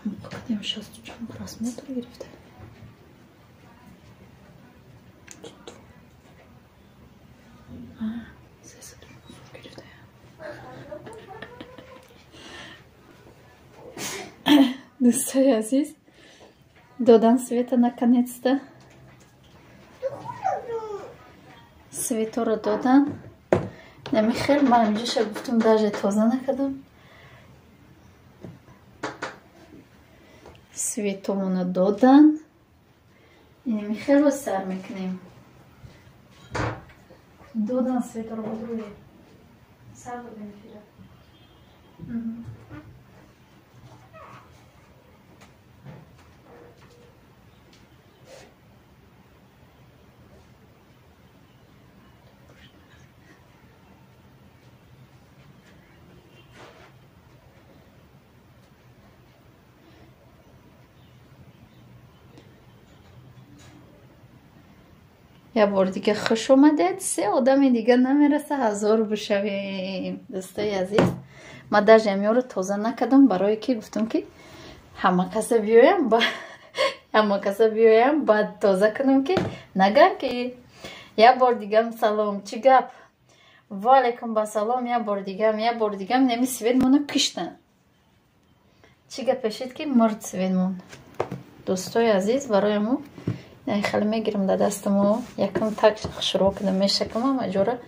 Кадем 64 просмотр гирифта. Дӯстои азиз, додан света наконец-то. Светоро додан. Намихел, ман инҷоша гуфтум, даже тоза накардам. Светомона додан. Инамихелро сар мекунем. Додан светоро бодруе. Сар додем эфира. Я бор дига хуш омадед. Се одами дига намераса, 1000 бишавем. Дӯстои азиз, ман даже амёро тоза накардам, барое ки гуфтам ки ҳама каса биёям, ҳама каса биёям, баъд тоза кунам, ки наган ки. Я бор дигам салом, чӣ гап? Ва алайкум басалом, я бор дигам, я бор дигам неми светмона киштан. Чӣ гапешид ки мурд светмон. Дӯстои азиз, барои мо хеле мегирам дар дастамо, якам так хушрӯ кардам, мешакам, аҷора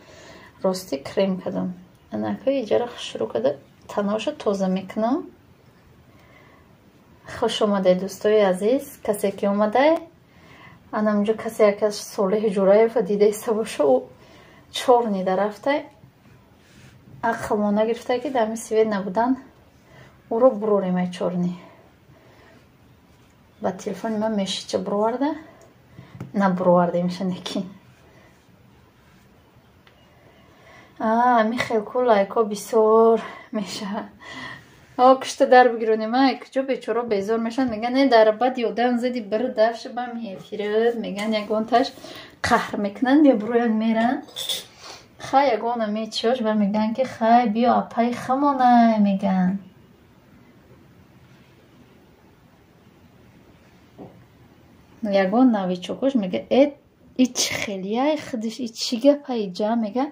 рости крем кардам. Анака иҷара хушрӯ карда таноша тоза мекунам. Хуш омадед, дӯстои азиз, касе ки омадай, анамҷо касе яке Солеҳи Ҷураева дидаиста боша, ӯ чорни дарафтай, ақлмо нагирифта ки дар ҳамин свет набудан ӯро бурорем ай чорни. Ба телефони ман мешича буроварда, набуровардемша неки. Михел ку лайко бисёр мешавад. О, кушта дар бигиронем, ай куҷо бечоро безор мешаванд, меган не дар баъди одам зади бир дарши ба мефирад, меган ягонташ қаҳр мекунанд, мебуроянд, меранд. Хай ягона мечиёш ба меган ки хай биё апай хамонай меган. Ягон новичокош мега э и чӣ хелияй худиш, и чӣ гапай ҷа мега,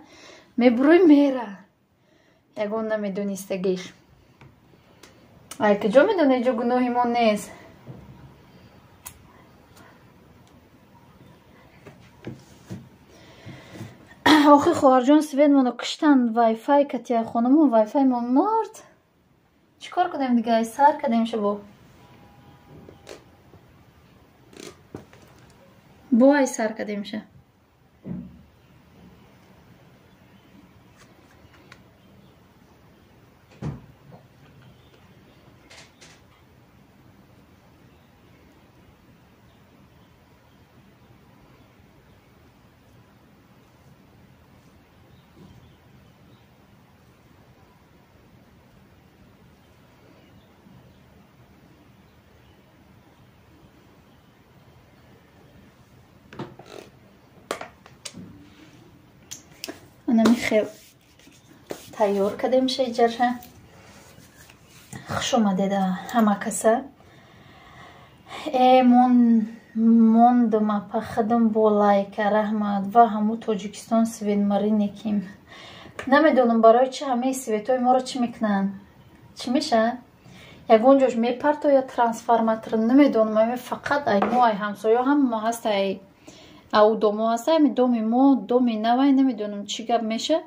мебурӯй мера. Ягон намедонистагиш. Ай куҷо медонӣ, ҷо гуноҳи мо нест. Охи хоҳарҷон, светмоно киштанд, вайфай катия хонамон, вайфай мо мурд. Чӣ кор кунем дига, ай сар кардем шабо. Бо ай сар кардемша. Анами хел тайёр кардем шеҷарша. Хуш омадеда ҳама каса. Э мондам апа, худам бо лайка, раҳмат. Ва ҳаму Тоҷикистон светмарӣ неким. Намедонам барои чӣ ҳамаи светҳои моро чӣ мекунанд. Чӣ мешавад? Ягон ҷош мепартояд трансформатор, намедонам, ами фақат ай мо, ай ҳамсоё ҳама ҳаст, ай ау домо ҳаст, ами доми мо, доми навай, намедонам чӣ гап меша.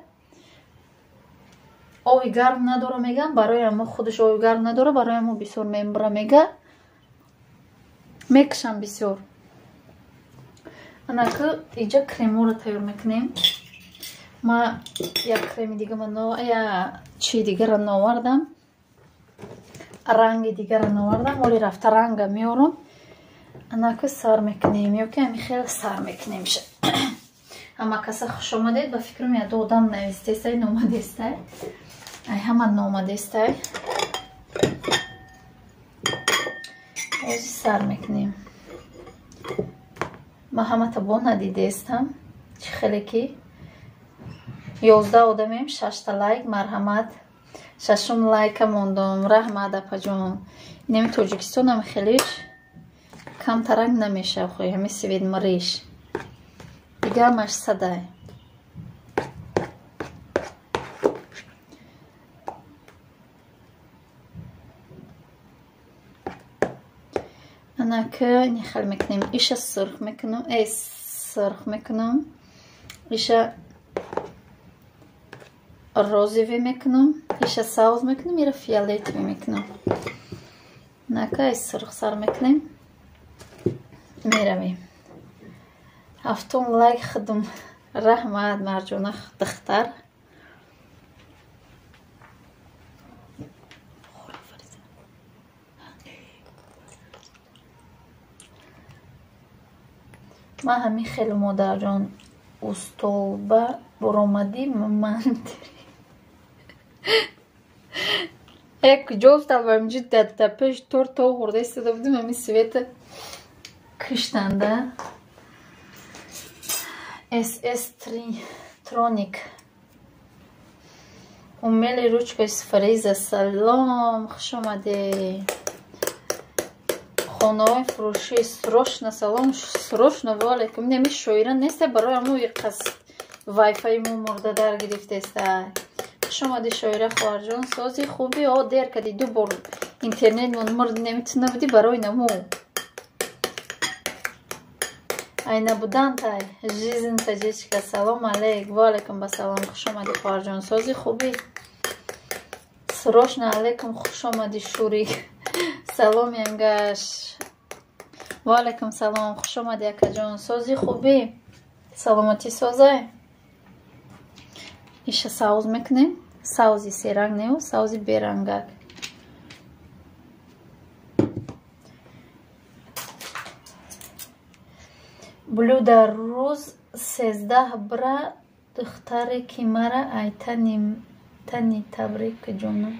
Оби гарм надора меган, барои мо худаш оби гарм надора, барои мо бисёр мембра мега. Мекашам бисёр. Анака иҷа креморо тайёр мекунем. Ма як креми дига я чи дигара новардам. Ранги дигара новардам, оли рафта ранга меорам. Анака сар мекунем, ё ки ами хел сар мекунем. Ҳама каса хуш омадед, ба фикрам я ду одам навистестай, номадестай. Ай ҳама номадестай. Ози сар мекунем. Ма ҳамата бо надидестам. Чӣ хеле ки 11 одамем, 6 лайк, марҳамат. Шашум лайка мондум. Раҳмат, апаҷон. Инами Тоҷикистонам хелиш камтаранг намешав, хоҳи ҳами свет мриш. Дига ҳамаш садай. Анака нихал мекунем. Иша сурх мекунам, сурх мекунам. Иша розовый мекунам, иша сабз мекунам, ира фиолетовый мекунам. Анака сурх сар мекунем. Меравем. Ҳафтум лайк худум. Раҳмат, Марҷона духтар. Ман ҳамин хеле модарҷон устолба буромадӣ ман куҷо устолба инҷи дар пеш торт то хӯрда истода будем, ҳамин света киштанда. СС Троник. Умели ручкаи Фариза. Салом, хуш омадед. Хонаҳои фурӯшӣ срочно салом, срочно ва алайкум. Неми шоира неста барои ҳамо иқас вайфаи мо мурда дар гирифтеста. Хуш омадӣ, шоира хоҳарҷон. Сози хуби? О, дер кардӣ, ду бор интернетмон мурд, наметуна будӣ барои намо. Ай набудантай. Жизнь таҷичка. Салом алейк. Ва алайкум басалом. Хуш омадӣ, хоҳарҷон. Сози хуби? Срочно алайкум. Хуш омадӣ, Шурик. Салом янгаш. Ва алайкум салом. Хуш омадӣ, акаҷон. Сози хуби? Саломатӣ созай? Иша савз мекунем. Савзи серанг неу, савзи берангак. Блюда рӯз 13 бра духтаре ки мара ай тани табрик ҷонам.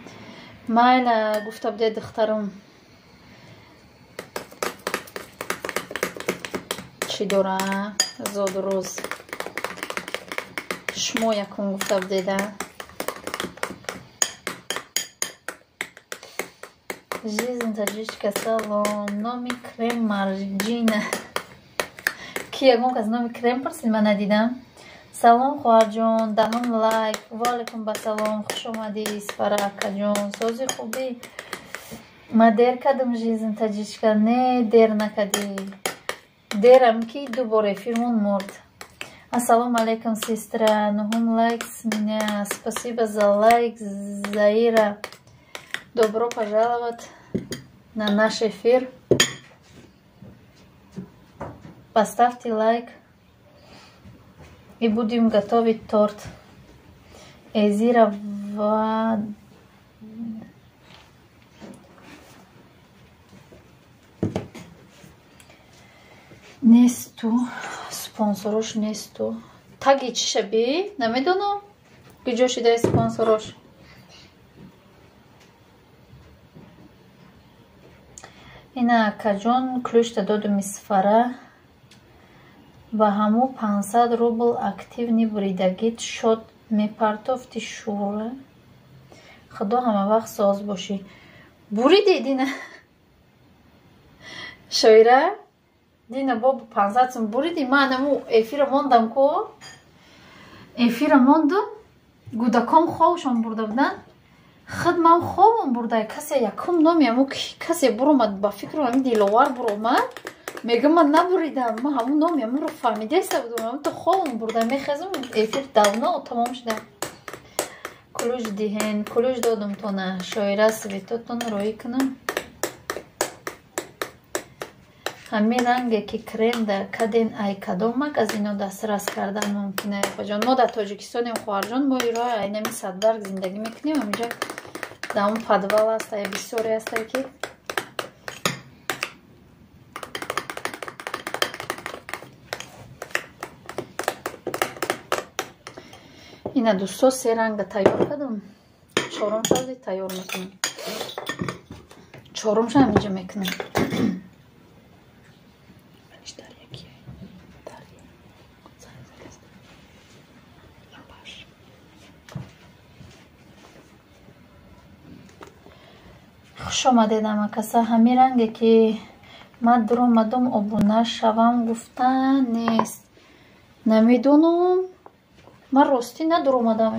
Майла гуфта буде духтарам. Чӣ дора зодрӯз? Шумо якум гуфта будеда. Жизнь таҷичка. Салом. Номи крем Марҷина. Ки ягон кас номи крем пурсид, ман надидам. Салом, хоҳарҷон. Даҳум лайк. Ва алайкум басалом. Хуш омадӣ, Исфара акаҷон. Сози хубӣ? Ма дер кардам, Жизнь таҷичка. Не, дер накардӣ. Дерам ки ду бор эфирмон мурд. Ассалому алайкум, сестра. Нуҳум лайк с меня. Спасибо за лайк, Заира. Добро пожаловать на наш эфир. Поставьте лайк и будем готовить торт. Эзира ва... Несту, спонсорош несту. Таги чӣ шаби? Намедонам. Куҷо шидаи спонсорош? Ина акаҷон ключта додум Исфара. Ба ҳамо 500 рубл активни буридагит шод мепартофти шура. Худо ҳама вақт соз бошӣ. Буриди дина? Шоира? Дина бо 500 сум буриди? Ман ҳаму эфира мондам ко? Эфира мондум. Гудаком хобшон бурда буданд. Худ ман хобам бурда. Касе якум номи ҳаму касе буромад, ба фикру ҳамин Диловар буромад. Мегӯям ман набуридам. Ман ҳамун номи ҳамунро фаҳмидаиста будам. Ҳамун то хобам бурда. Мехезам эфир давно тамом шуда. Кулуш диҳен. Кулуш додум тона. Шоира светотон роӣ кунам. Ҳамин ранге ки крем дар каден ай кадом магазино дастрас кардан мумкин ай апаҷон? Мо дар Тоҷикистонем, хоҳарҷон, мо иро айнами садбарг зиндагӣ мекунем. Ҳаминҷа дар он подвал аст, ай бисёре ҳастай ки ина дӯсто се ранга тайёр кардам. Чорум шази тайёр мекунам. Чорумша ҳаминҷа мекунам. омадед ҳамакаса. Ҳамин ранге ки ман дуромадум обуна шавам гуфта нест. Намедонам, ман ростӣ надуромадам.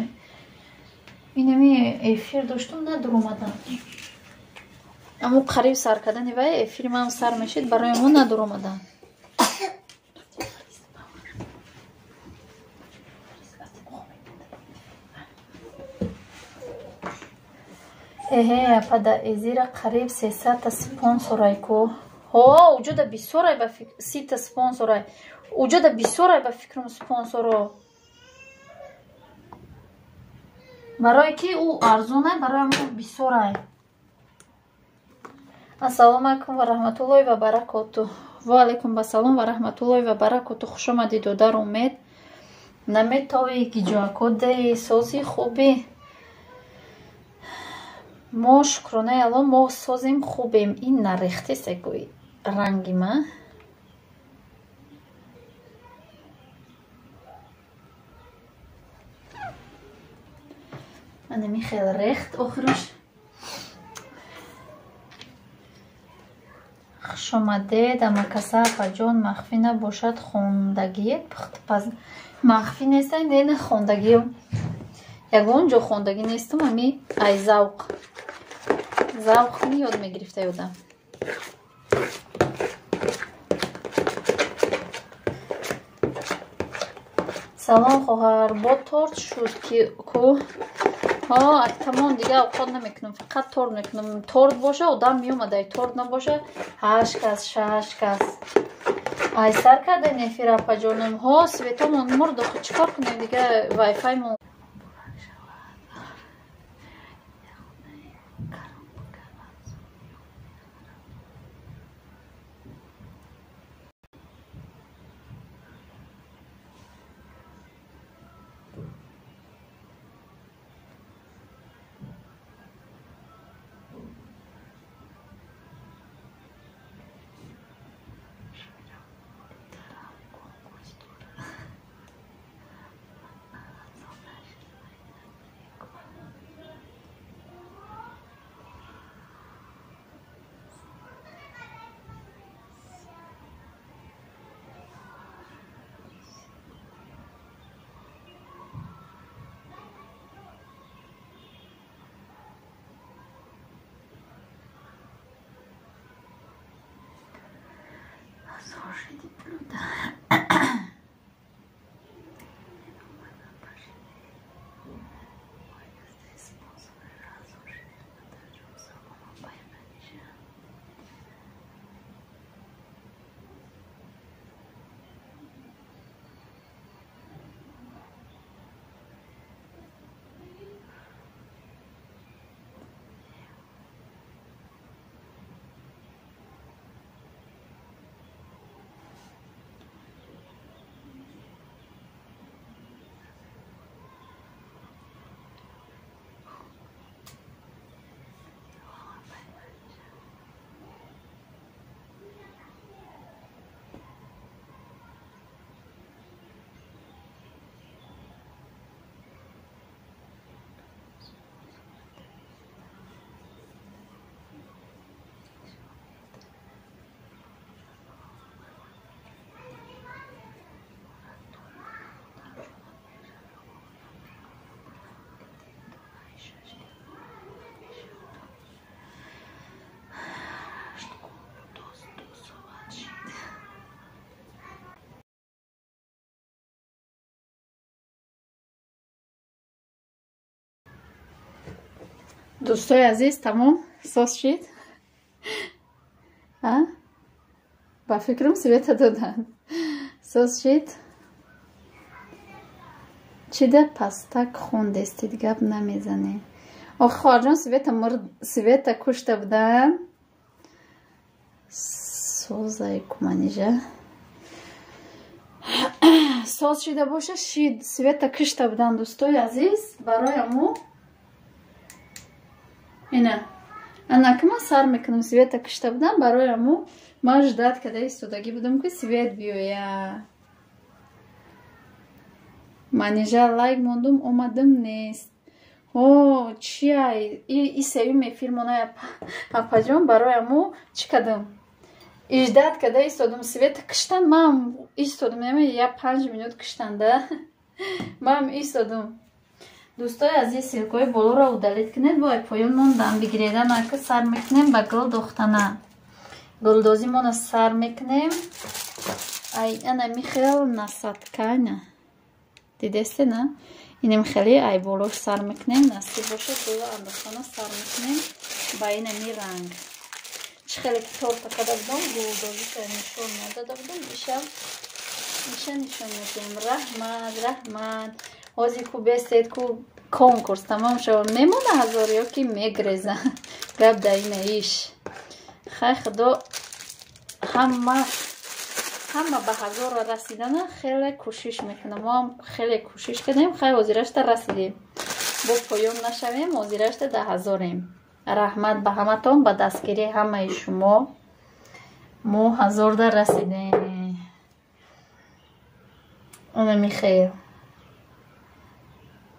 Инами эфир доштум, надуромадам. Аммо қариб сар кардани вай эфири ман сар мешид, барои мо надуромадам. Эҳе, апада эзира қариб 300-та спонсорай ку. Ҳо, уҷода бисёрай ба фикр, 30-та спонсорай. Уҷода бисёрай ба фикрам спонсоро. Барое ки ӯ арзонай, барои мо бисёрай. Ассалому алайкум ва раҳматуллоҳи ва баракоту. Ва алайкум ассалом ва раҳматуллоҳи ва баракоту. Хуш омадӣ, додар Умед. Наметовӣ гиҷоакодаи сози хубӣ. Мо шукронаи Алло, мо созем хубем. Ин нарехтест гӯй ранги ма. Манами хел рехт охираш. Хуш омадед, амакаса апаҷон. Махфӣ набошад хондагиет пухтупаз. Махфӣ нестай, не, на хондагиам. Ягон ҷо хондагӣ нестам, ами ай завқ. Завқ кунӣ ёд мегирифта ёдам. Салом хоҳар, бо торт шуд ки ку? Ҳо, тамом дига овқот намекунам, фақат торт мекунам. Торт боша, одам меомад, ай торт набоша, 8 кас, 6 кас. Ай сар кардаин эфир апаҷонам. Ҳо, светомон мурд, охи чӣ кор кунем дига, вайфаймон. Дӯстои азиз, тамом соз шид. Ба фикрам света доданд. Соз шид. Чида пастак хондестид, гап намезанед. Ох, хоҳарҷон, света мурд, света кушта буданд. Созай куманижа. Соз шида боша, шид, света кушта буданд, дӯстои азиз, барои аму ина. Анаки ман сар мекунам, света кушта будам, барои аму ман ждат карда истодагӣ будам, ки свет биёя. Манижа лайк мондум, омадам нест. О, чия и сеюм эфир мона апаҷон, барои амо чӣ кардам? Иждат када истодум, света киштан, ман истодум, я 5 минут киштанда ман истодум. Дӯстои азиз, ссылкаҳои болоро удалить кунед, бо поён мондан бигиреда. Нака сар мекунем ба гул дохтана, гулдозимона сар мекунем. Ай ана михел насадкана дидесте, на инем хеле ай болош сар мекунем. Насиб боша, гуло андохтана сар мекунем ба инами ранг. Чӣ хеле ки торта када будам, гулдозиша нишон надода будам, иша нишон медиҳем. Раҳмат, раҳмат. Ҳозир ку бестед, ку конкурс тамом шава, мемона ҳазор ё ки мегреза. Гап да ина иш. Хай, худо, ҳама ба ҳазорро расидана хеле кӯшиш мекунам. Мо ҳам хеле кӯшиш кардем. Хай, ҳозирашта расидем, бо поён нашавем, ҳозирашта да ҳазорем. Раҳмат ба ҳаматон, ба дастгирии ҳамаи шумо мо ҳазорда расидем. Онами хел.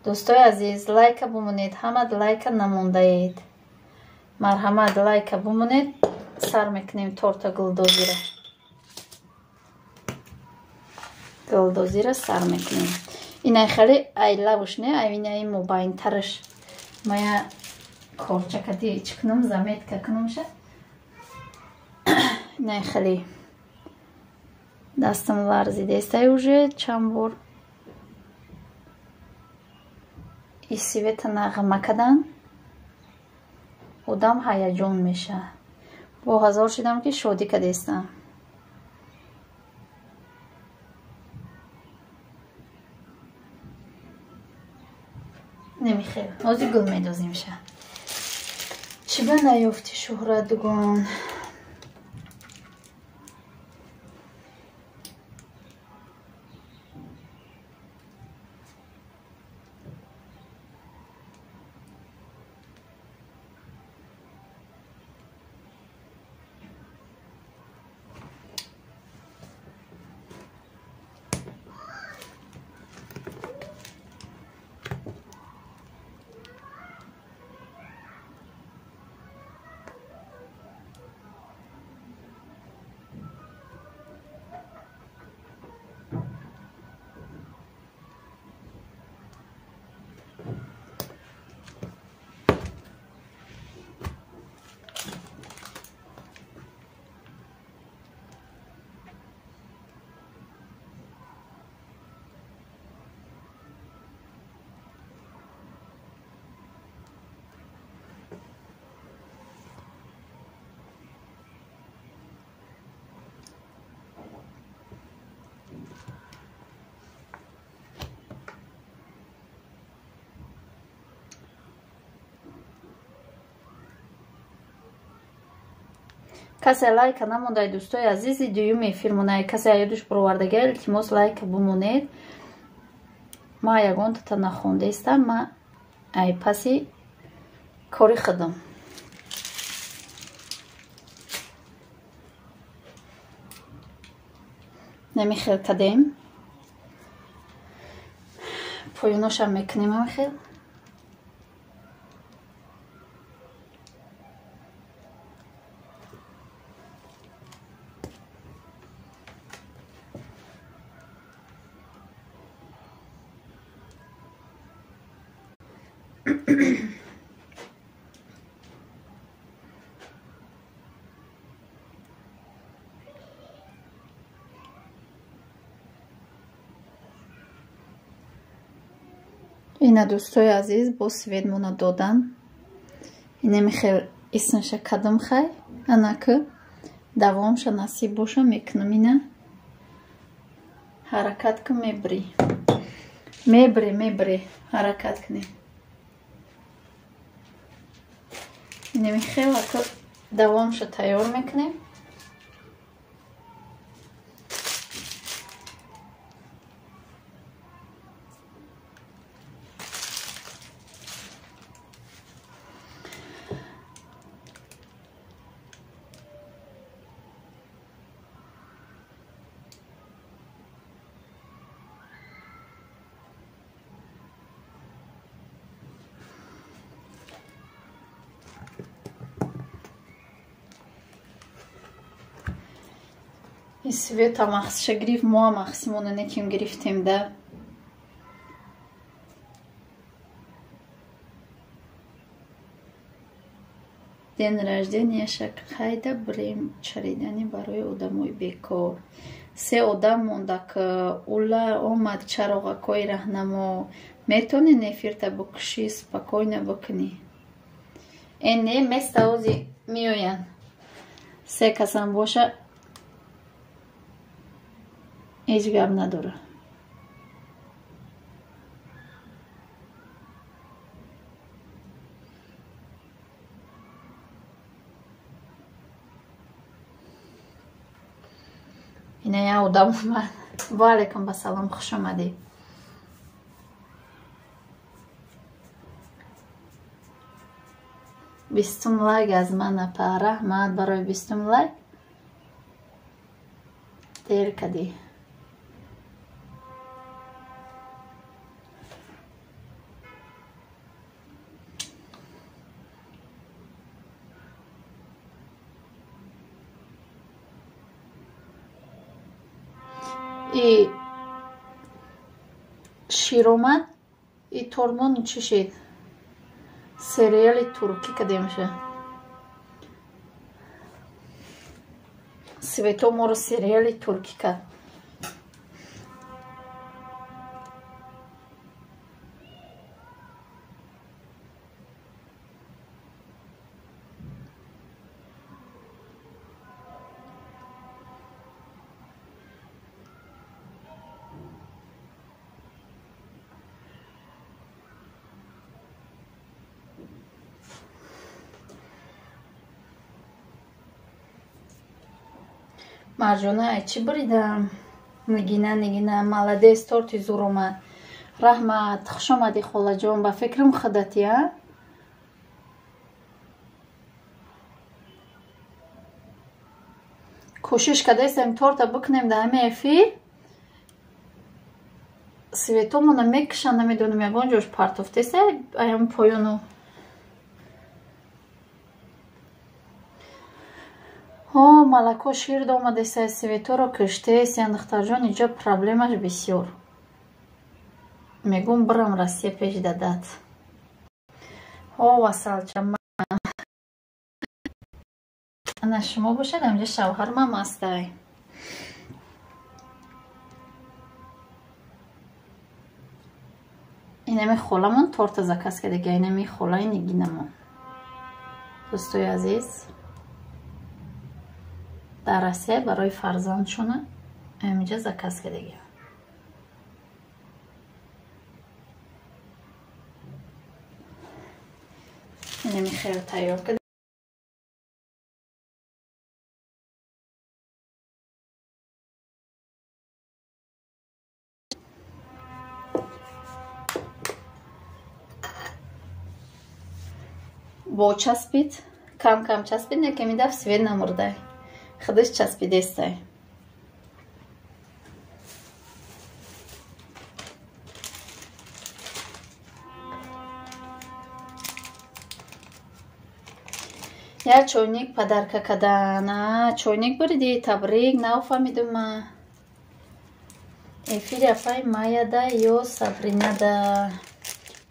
Дӯстои азиз, лайка бумонед, ҳамат лайка намондаед. Марҳамат, лайка бумонед. Сар мекунем торта гулдозира, гулдозира сар мекунем. Инай хеле ай лавуш не, ай инаи мобайнтараш мая корчакади чӣ кунам, заметка кунамша. Инай хеле дастам ларзидестай уже чанд бор и света нағма кадан, одам ҳаяҷон мешавад. Бо ҳазор шудам ки шодӣ кадестам. Намехел ҳозир гул медозимша. Чӣ ба наёфти, шӯҳрат дугон? Касе лайка намондай, дӯстои азизи, дуюми эфирмонай, касе аёдуш бировардага, илтимос, лайка бумонед. Ма ягонтата нахондаистам, ма ай паси кори худам. Намихел кадем, поёношам мекунем амихел. Ина, дӯстои азиз, бо светмона додан, инами хел исмаша кадам. Хай, анаки давомша насиб боша, мекунам. Ина ҳаракат ку, мебирӣ, мебирӣ, мебирӣ, ҳаракат кунем. Инами хел ака давомша тайёр мекунем. Ин Света махсиша гирифт, мо ҳам махсимона неким гирифтем да. День рожденияша қайда бирем чаридани барои одамои бекор. Се одам монда к ула омад чароғакҳои раҳнамо. Метавонӣ эфирта бикушӣ, спокойно бикунӣ. Э не, места ози меоянд. Се касам боша ҳеҷ гап надора. Ина як одам омад. Ва алайкум ассалом, хуш омадӣ. Бистум лайк аз ман апа. Раҳмат барои бистум лайк. Дер кардӣ. И шир омад, и тормон чӣ шид? Сериали туркӣ кадемша. Свето моро сериали туркӣ кард. Марҷона, ай чӣ буридам? Нигина, Нигина, молодец, торти зур омад. Раҳмат, хуш омадӣ холаҷон, ба фикрам худатӣ, а? Кӯшиш кардаистем торта бикунем дар ҳамин эфир. Светомона мекушанд, намедонам ягон ҷош партофтеса, аям поёну. Ҳо, малако шир омадеса, светоро киштест, ян духтарҷон, инҷо проблемаш бисёр. Мегӯм бирам Россия пеш дадат. Ҳо, васалча, ана шумо бошад, ҳамҷа шавҳармам ҳастай. Инами холамон торта заказ кардага, инами холаи Нигинамон. Дӯстои азиз, дар Россия барои фарзандшона ҳаминҷа заказ кардага. Инами хел тайёр карда. Бо часпид, кам-кам часпид, некеми даф свет намурдай. Худаш часпидестай. Як чойник подарка кардан. А, чойник буридӣ, табрик, нафаҳмидум ма. Эфири апай Майяда ё Сабринада.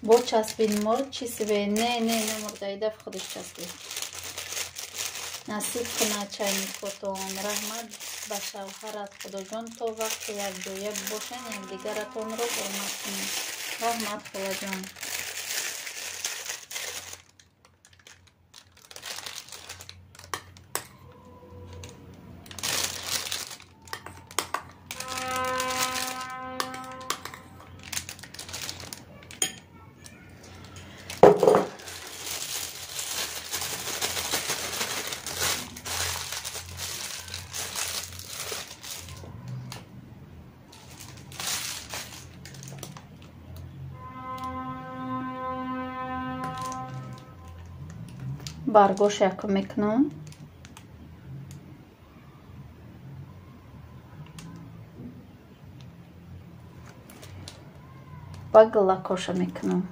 Бо часпид мурд чӣ свет? Не, не, намурда, идаф худаш часпид. Насиб кунад чайникотон. Раҳмат ба шавҳарат худоҷон, то вақте якҷоя бошанд якдигаратонро ҳурмат кунед. Раҳмат холаҷон. Баргош якум мекунам. Ба гулакоша мекунам.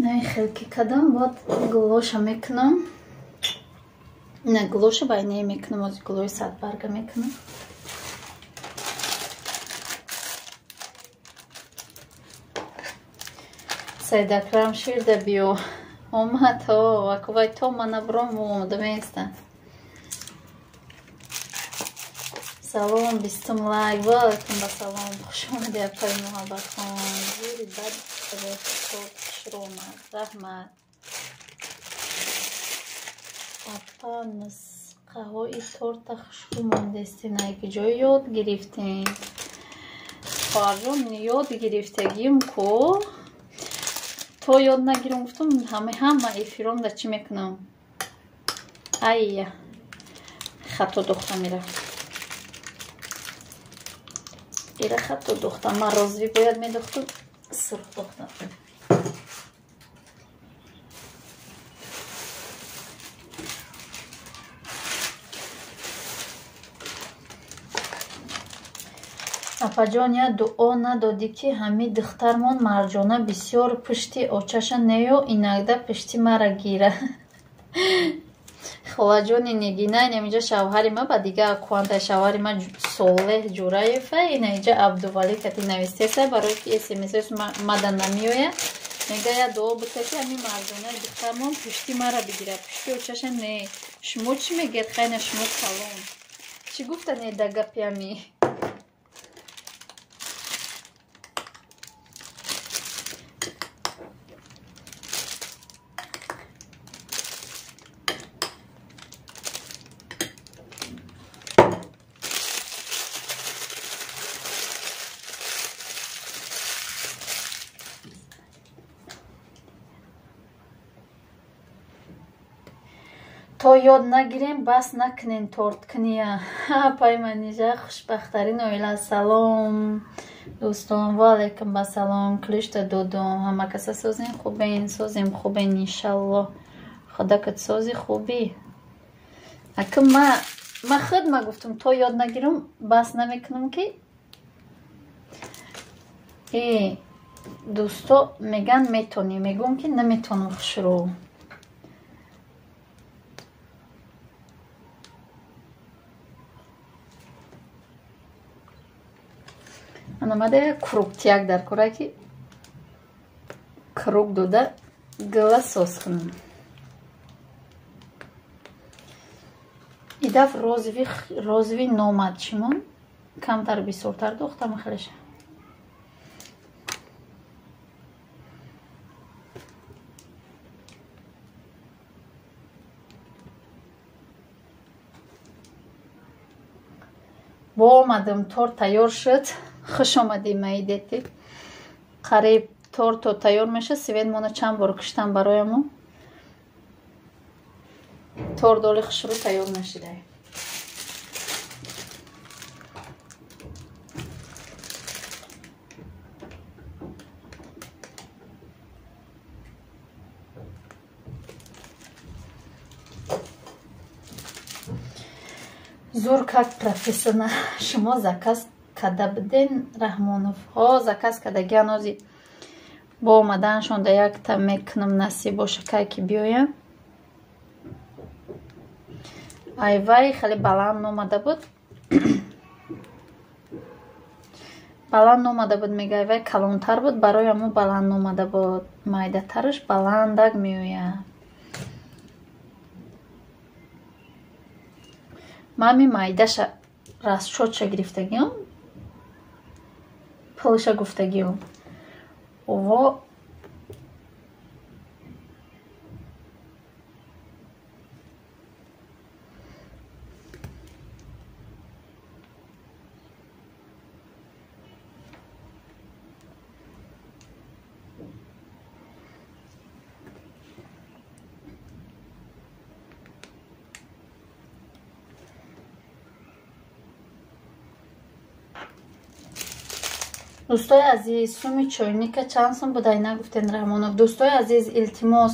Ина хел ки кадам, баъд гулоша мекунам. Ина гулоша байне мекунам, ози гулои садбарга мекунам. Сайдакрам ширда биё. Омад, ҳо, акувай то мана бром омада меистам. Салом, 20 лайк. Ва алайкум ассалом. Хуш омадӣ, апаи Муҳаббатхон. Зури бад торт хушрӯ омад. Раҳмат. Апа, нусқаҳои торта хушрӯ мондестин. Ай ки ҷой ёд гирифтем? Хоҳарҷон, ёд гирифтагим ку? То ёд нагирам, гуфтам, ҳама эфиром да чӣ мекунам? Айя, хато духта мерафт. Ира хато духтам. Ман розви бояд медухтам, сурх духтам. Апаҷон, я дуо надодӣ, ки ҳами духтармон Марҷона бисёр пушти очаша нею инагда пушти мара гира. Холаҷони Нигина, инамиҷа шавҳари ма ба дига акуанта шавҳари ма Солеҳ Ҷураева, инаиҷа Абдувалӣ кати навистеса, барои ки смс мада намеояд. Мега я дуо бита, ки ҳами Марҷонаи духтармон пушти мара бигирад, пушти очаша не. Шумо чӣ мегӯед? Хайна шумо калон. Чӣ гуфта не да гапи ами? То ёд нагирем, бас накунен торткуния. Апаи Манижа, хушбахттарин оила. Салом, дӯстон. Ва алайкум ассалом. Клишта додум. Ҳама каса созем хубен, созем хубен, иншаллоҳ. Худакат сози хубӣ. Ака ма худ ма гуфтум, то ёд нагирам, бас намекунам, ки дӯсто меган метонӣ, мегӯм ки наметонам хушрӯ. Анамада як кругтияк дар кора, ки круг дода гила сос кунам. Идаф розви номад чимон камтар бисёртар духтам хелеша. Бо омадам, торт тайёр шуд. Хуш омадӣ, маидети. Қариб торто тайёр меша, свет мона чанд бор киштам бароямон. Торт доли хушрӯ тайёр нашидай. Зур как профессионал. Шумо заказ када биден, Раҳмонов? Ҳо, заказ кадаги анози бо омаданашон да якта мекунам, насиб боша, кай ки биёям. Айвай хеле баланд омада буд. Баланд омада буд, мега айвай калонтар буд, барои ҳамо баланд омада буд. Майдатараш баландак меояд. Ман ами майдаша расчотша гирифтагиам, пулша гуфтагиам. Ово Дӯстои азиз, суми чойника чанд сум будай нагуфтен, Раҳмонов. Дӯстои азиз, илтимос,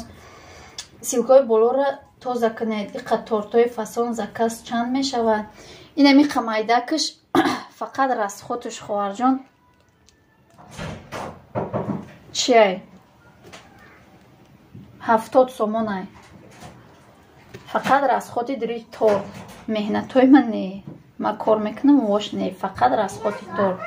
ссылкаҳои болоро тоза кунед. Иқа тортҳои фасон заказ чанд мешавад? Инами қамайдакаш фақат расходаш, хоҳарҷон, чиай? 70 сомонай. Фақат расходи дри торт. Меҳнатҳои ман не. Ман кор мекунам, вош не, фақат расходи торт.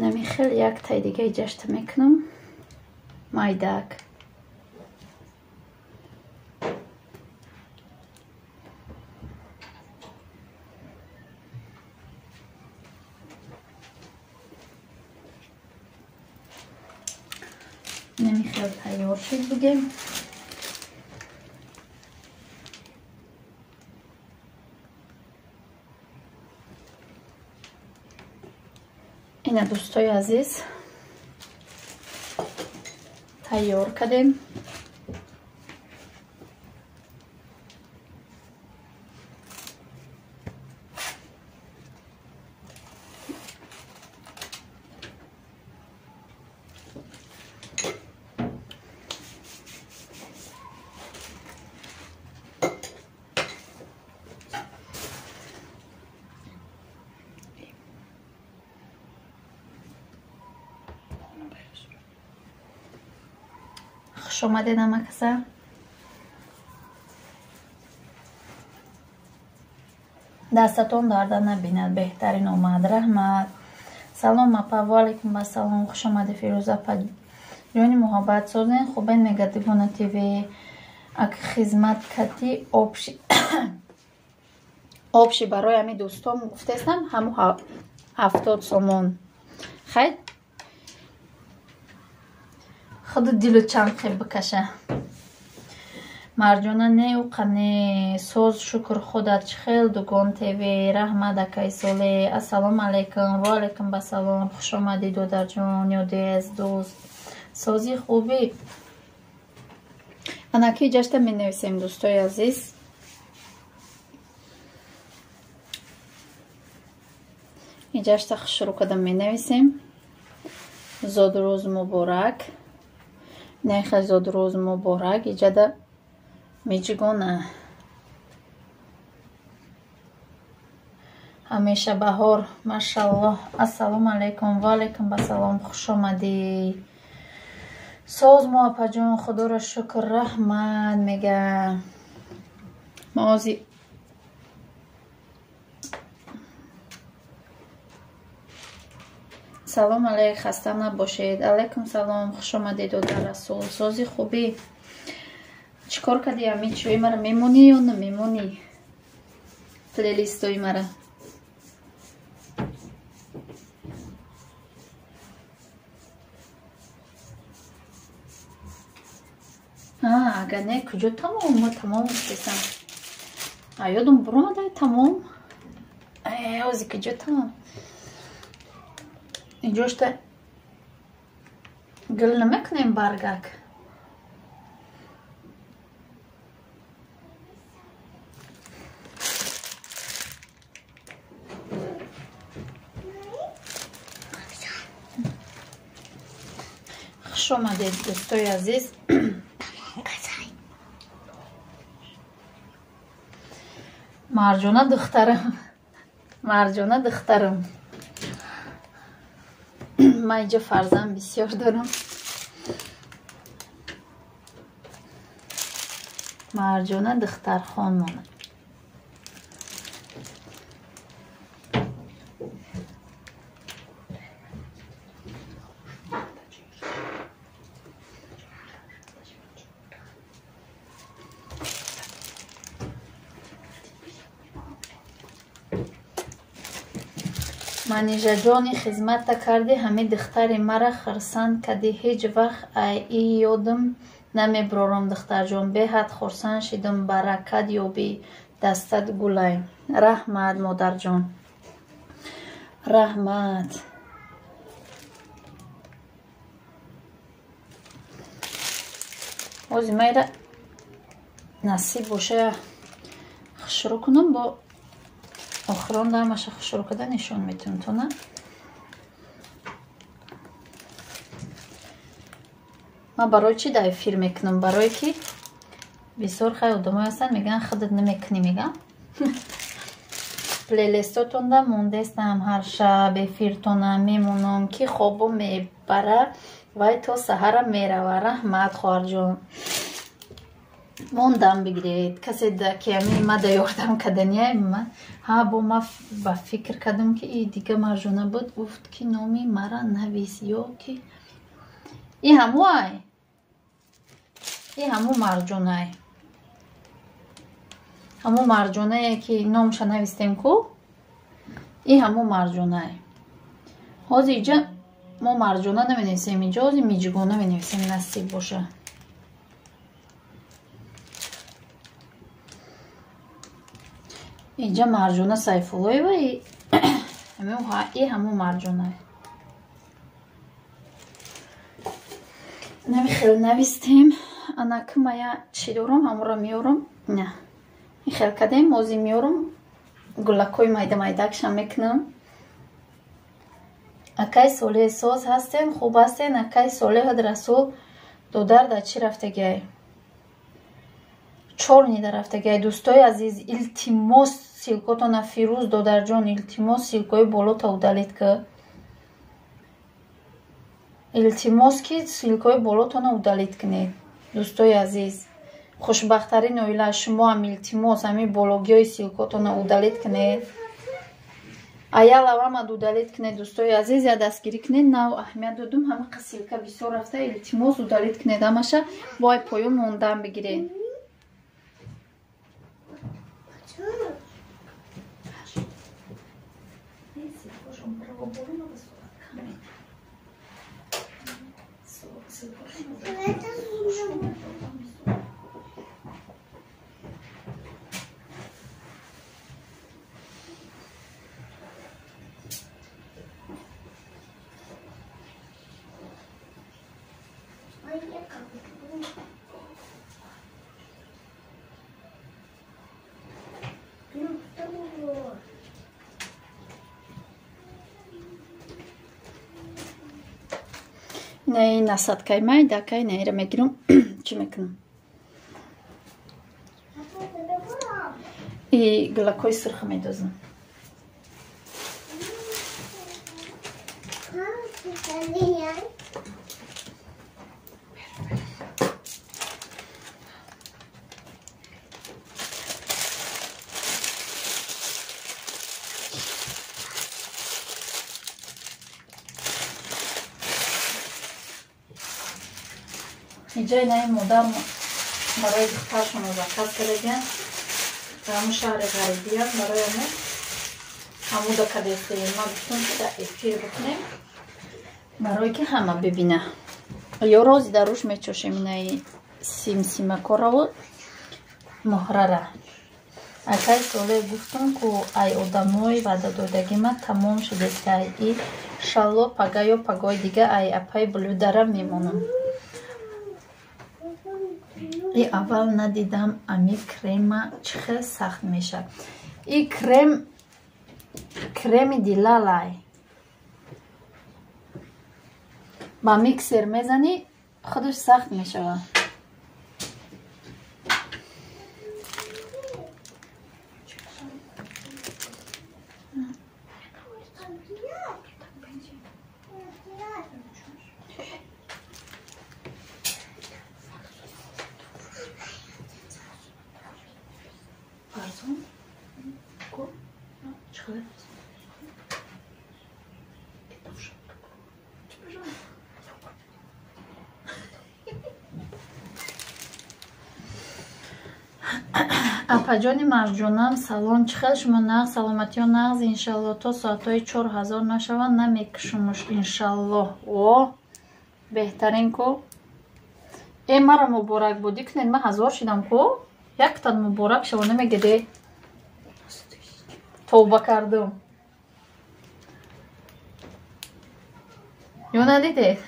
Намихел як тай дига иҷашта мекунам. Майдак. Намихел тайёр шуд бугем. Ина дӯстои азиз, тайёр кардем. Хуш омадед ҳамакаса. Дастатон дарда набинад, беҳтарин омад. Раҳмат. Салом апа, ва алайкум ассалом. Хуш омадед Фирӯза апа. Ҷони муҳаббат созен, хубен мега Дигона ТВ. Ак хизмат кати обши обши барои ҳами дӯстом гуфтестам ҳаму 70 сомон. Хайр, худу дилу чанд хел бикаша. Марҷона не уқа не соз, шукр худат чӣ хел Дугон ТВ. Раҳмат акай Соле. Ассалому алайкум. Ва алайкум ассалом. Хуш омадӣ додарҷон, ёдез дӯст. Сози хубӣ. Анаки ҷашта менависем дӯстои азиз. Иҷашта шурӯъ кардам менависем. Зодрӯз муборак. Нехе зодрӯз муборак. Иҷада миҷгона. Ҳамеша баҳор, машаллоҳ. Ассалому алайкум, ва алайкум ассалом. Хуш омадӣ. Соз мо апаҷон, худоро шукр, раҳмат мега. Мо ози салом алайк, хаста набошед. Алайкум салом, хуш омадед додар Расул. Сози хубӣ. Чӣ кор кардӣ ами чӯи мара мемонӣ ё намемонӣ? Плейлистои мара. Агар не, куҷо тамом? Ма тамом гуфтесам. А ёдам буромадай тамом. Ози куҷо тамом? Инҷошта гул намекунем баргак. Хуш омадед дӯстои азиз. Марҷона духтарам. Марҷона духтарам. Ман инҷо фарзанд бисёр дорам. Марҷона духтархон монад. Манижаҷони хизматта кардӣ, ҳами духтари мара хурсанд кардӣ. Ҳеҷ вақт ай и ёдам намеброрам духтарҷон. Беҳад хурсанд шидам, баракат ёбӣ, дастат гулай. Раҳмат модарҷон, раҳмат. Ози майра насиб боша шурӯъ кунам бо Охирон ҳамаша хушрӯ карда нишон метавон тона. Ман барои чӣ дар эфир мекунам? Барое ки бисёр хай одамое ҳастанд, мегӯянд худат намекунӣ, мегӯям. Плейлистотонда мондестам ҳар шаб эфиртона мемонам, ки хобо мебара вай то саҳара мерава. Раҳмат, хоҳарҷон. Мондам бигиред. Касе ки ами мада ёрдам кардания ҳа бо ма ба фикр кардам ки и дига Марҷона буд, гуфт ки номи мара навис ё ки и ҳаму ай. И ҳаму Марҷонай. Ҳаму Марҷонае ки номша навистем ку, и ҳаму Марҷонай. Ҳозир иҷа мо Марҷона наменависем, иҷа ҳозир Миҷгона менависем, насиб боша. Иҷа Марҷона Сайфуллоева и ҳаму Марҷонай. Нами хел навистем. Анаки мая чӣ дорам, ҳамуро меорам. На. Ин хел кардем, ҳозир меорам. Гулакҳои майда майдакшам мекунам. Акай Солеҳ соз ҳастен, хуб ҳастен. Акай Солеҳ Расул додар дар чӣ рафтагиай? Чорни дар рафтагиай. Дӯстои азиз, илтимос ссылкотона Фирӯз додарҷон, илтимос ссылкои болота удалить ки. Илтимос ки ссылкои болотона удалить кунед. Дӯстои азиз, хушбахттарин оила шумо ҳам илтимос ҳамин бологиҳои ссылкотона удалить кунед. Аялавамад удалить кунед, дӯстои азиз, я дастгирӣ кунед. Нав аҳамият додум, ҳама ссылка бисёр рафта, илтимос удалить кунед ҳамаша, бо ай поён мондан бигиред. Инаи насадкаи майдакай наира мегирам, чӣ мекунам? И гулакҳои сурх медозам. Иҷа инаи модар барои духтаршон заказ кардагианд. Дар ҳамун шаҳри ғарибиянд, барои ҳамун ҳамуда кардестем. Ман гуфтам ки дар эфир бикунем, барое ки ҳама бибина. Ё рози дар рӯш мечошем инаи симсимакораву муҳрара. Акай Солеҳ гуфтам ку ай одамои ваъдадодагима тамом шудестай. И шалло пага ё пагои дига ай апай блюдара мемонам. И аввал надидам ами крема чӣ хел сахт мешавад. И крем креми дилалай. Ба миксер мезанӣ, худаш сахт мешавад. Апаҷони Марҷонам, салом. Чӣ хел шумо нағз, саломатиё нағз, иншалло то соатҳои 4000 нашаванд, намекушумуш иншалло. О, беҳтарин ку. Э, мара муборак будӣ кунед, ман 1000 шидам ку. Яктан муборак шава намегиде. Тавба кардум. Ё надидед?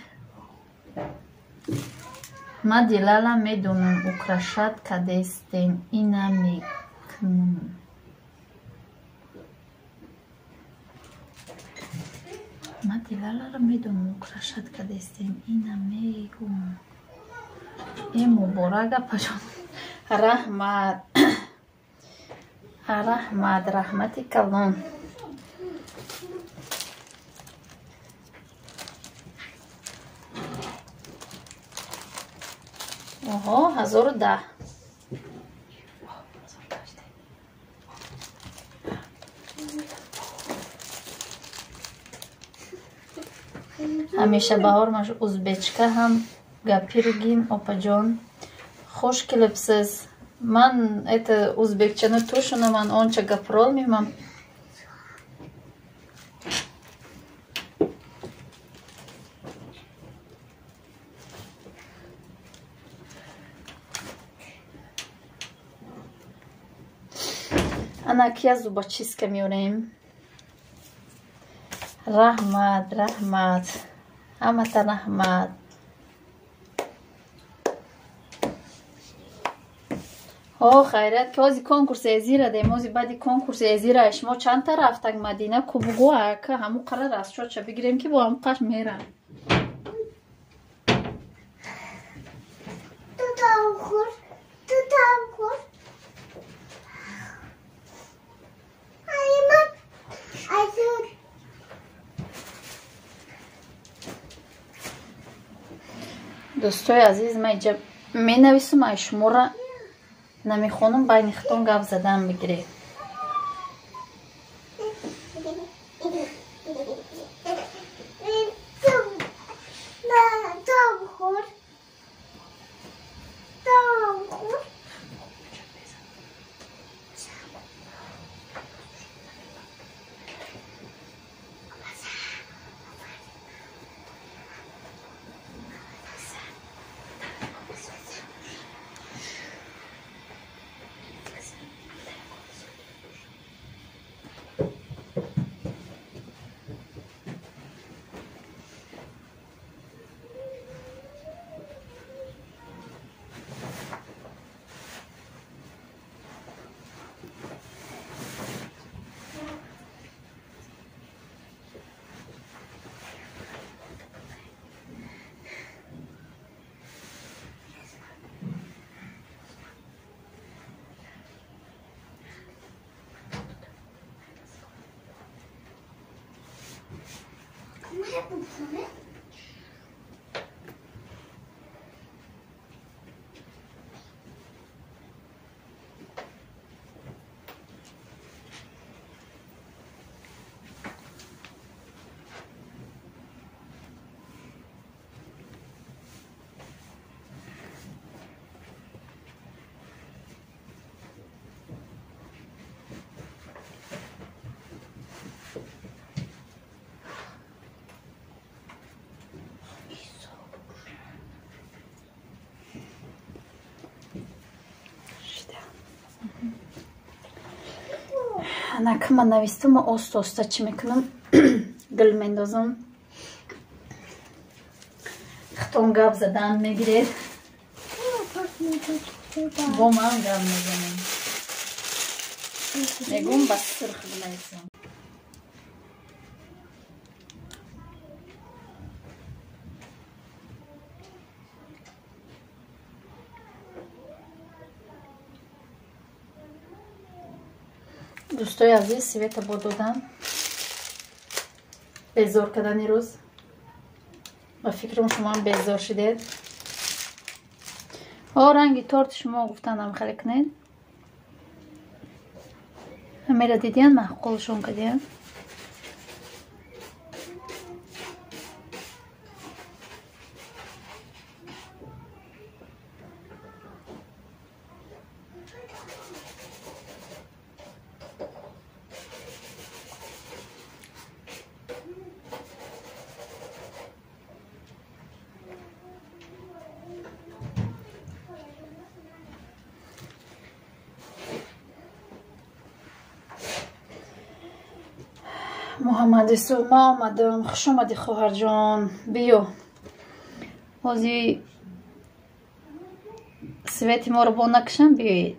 Ма дилала медонам, украшат кадестем, ина мекунам. Ман Дилаларо медонам, украшать кардестем. Ина мегум. Э, муборак, апаҷон. Раҳмат. Раҳмат, раҳмати калон. Оҳо, 1010. Ҳамеша баҳор маш узбечка ҳам гапиргин, опаҷон. Хуш келибсиз. Ман это узбекчани тушунаман, онча гапиролмайман. Ана ки я зубочистка меорем. Раҳмат, раҳмат. Ҳамата раҳмат. О, хайрат, ки ҳози конкурси эзира дем, ҳози баъди конкурси эзира шумо чандта рафтак Мадина кубгу ака ҳаму қарар расчотша бигирем ки бо ҳаму қаш мерам. Дӯстои азиз, ман инҷа менависам, ай шуморо намехонам, байни худтон гап задан бигиред. Анака ман навистум, оста оста чӣ мекунам, гул мендозам. Худтон гап задан мегиред. Бо ман гап мезанем. Мегӯм ба сурх бинависам. Дӯстои азиз, света бо додан безор кардани рӯз. Ба фикрам шумоам безор шидед. О, ранги торти шумо гуфтанам хеле кунед. Ҳамеро дидиян, маъқулшон кардиян. Муҳаммад Юсуф, ман омадам. Хуш омадӣ, хоҳарҷон. Биё. Ҳози свети моро бо накашам, биёед.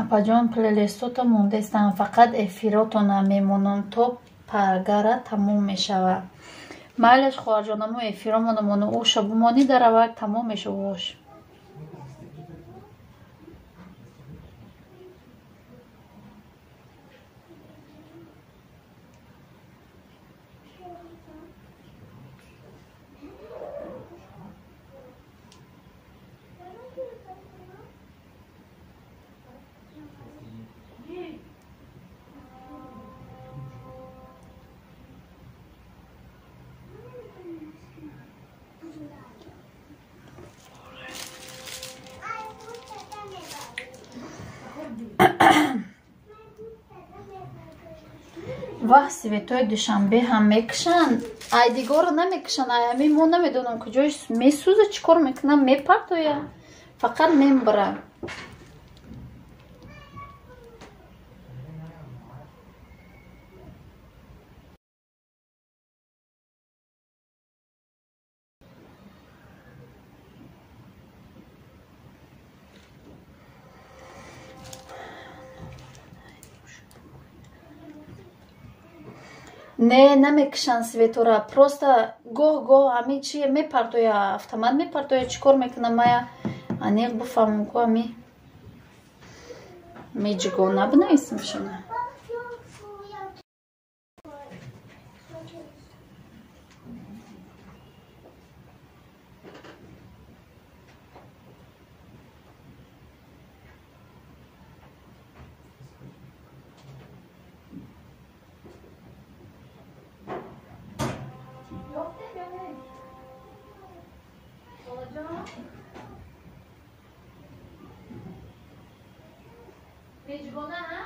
Апаҷон, плейлистота мондестам, фақат эфиротона мемонам, то паргара тамом мешавад. Майлаш, хоҳарҷонамо, эфиромона мону оша бумонӣ даравак тамом мешава ош. Ваҳ, светои Душанбе ҳам мекушанд, ай дигорро намекушанд, ай ҳамин мо намедонам куҷои месӯза, чӣ кор мекунам, мепартоя, фақат мембара. Не, намекушанд светора, просто гоҳ-гоҳ ҳамин чи мепартоя, автомат мепартоя, чӣ кор мекунам, мая аниқ бифаҳмам ку ҳами меҷигона бинависамшона. Меҷгона, ҳа?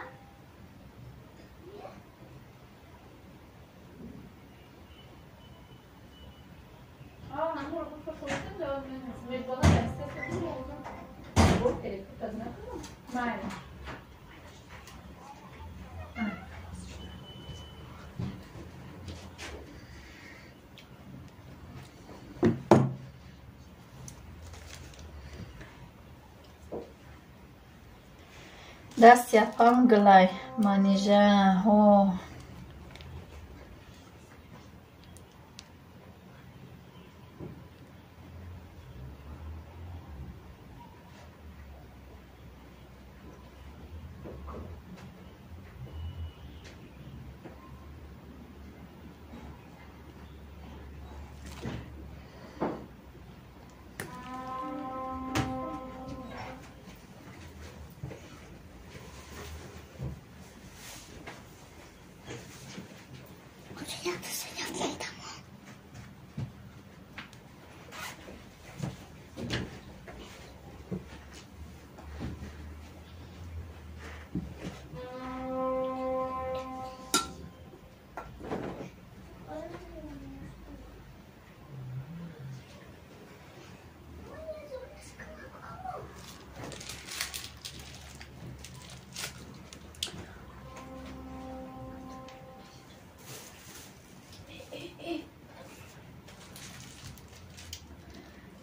Дасти апам гулай манижа ҳо.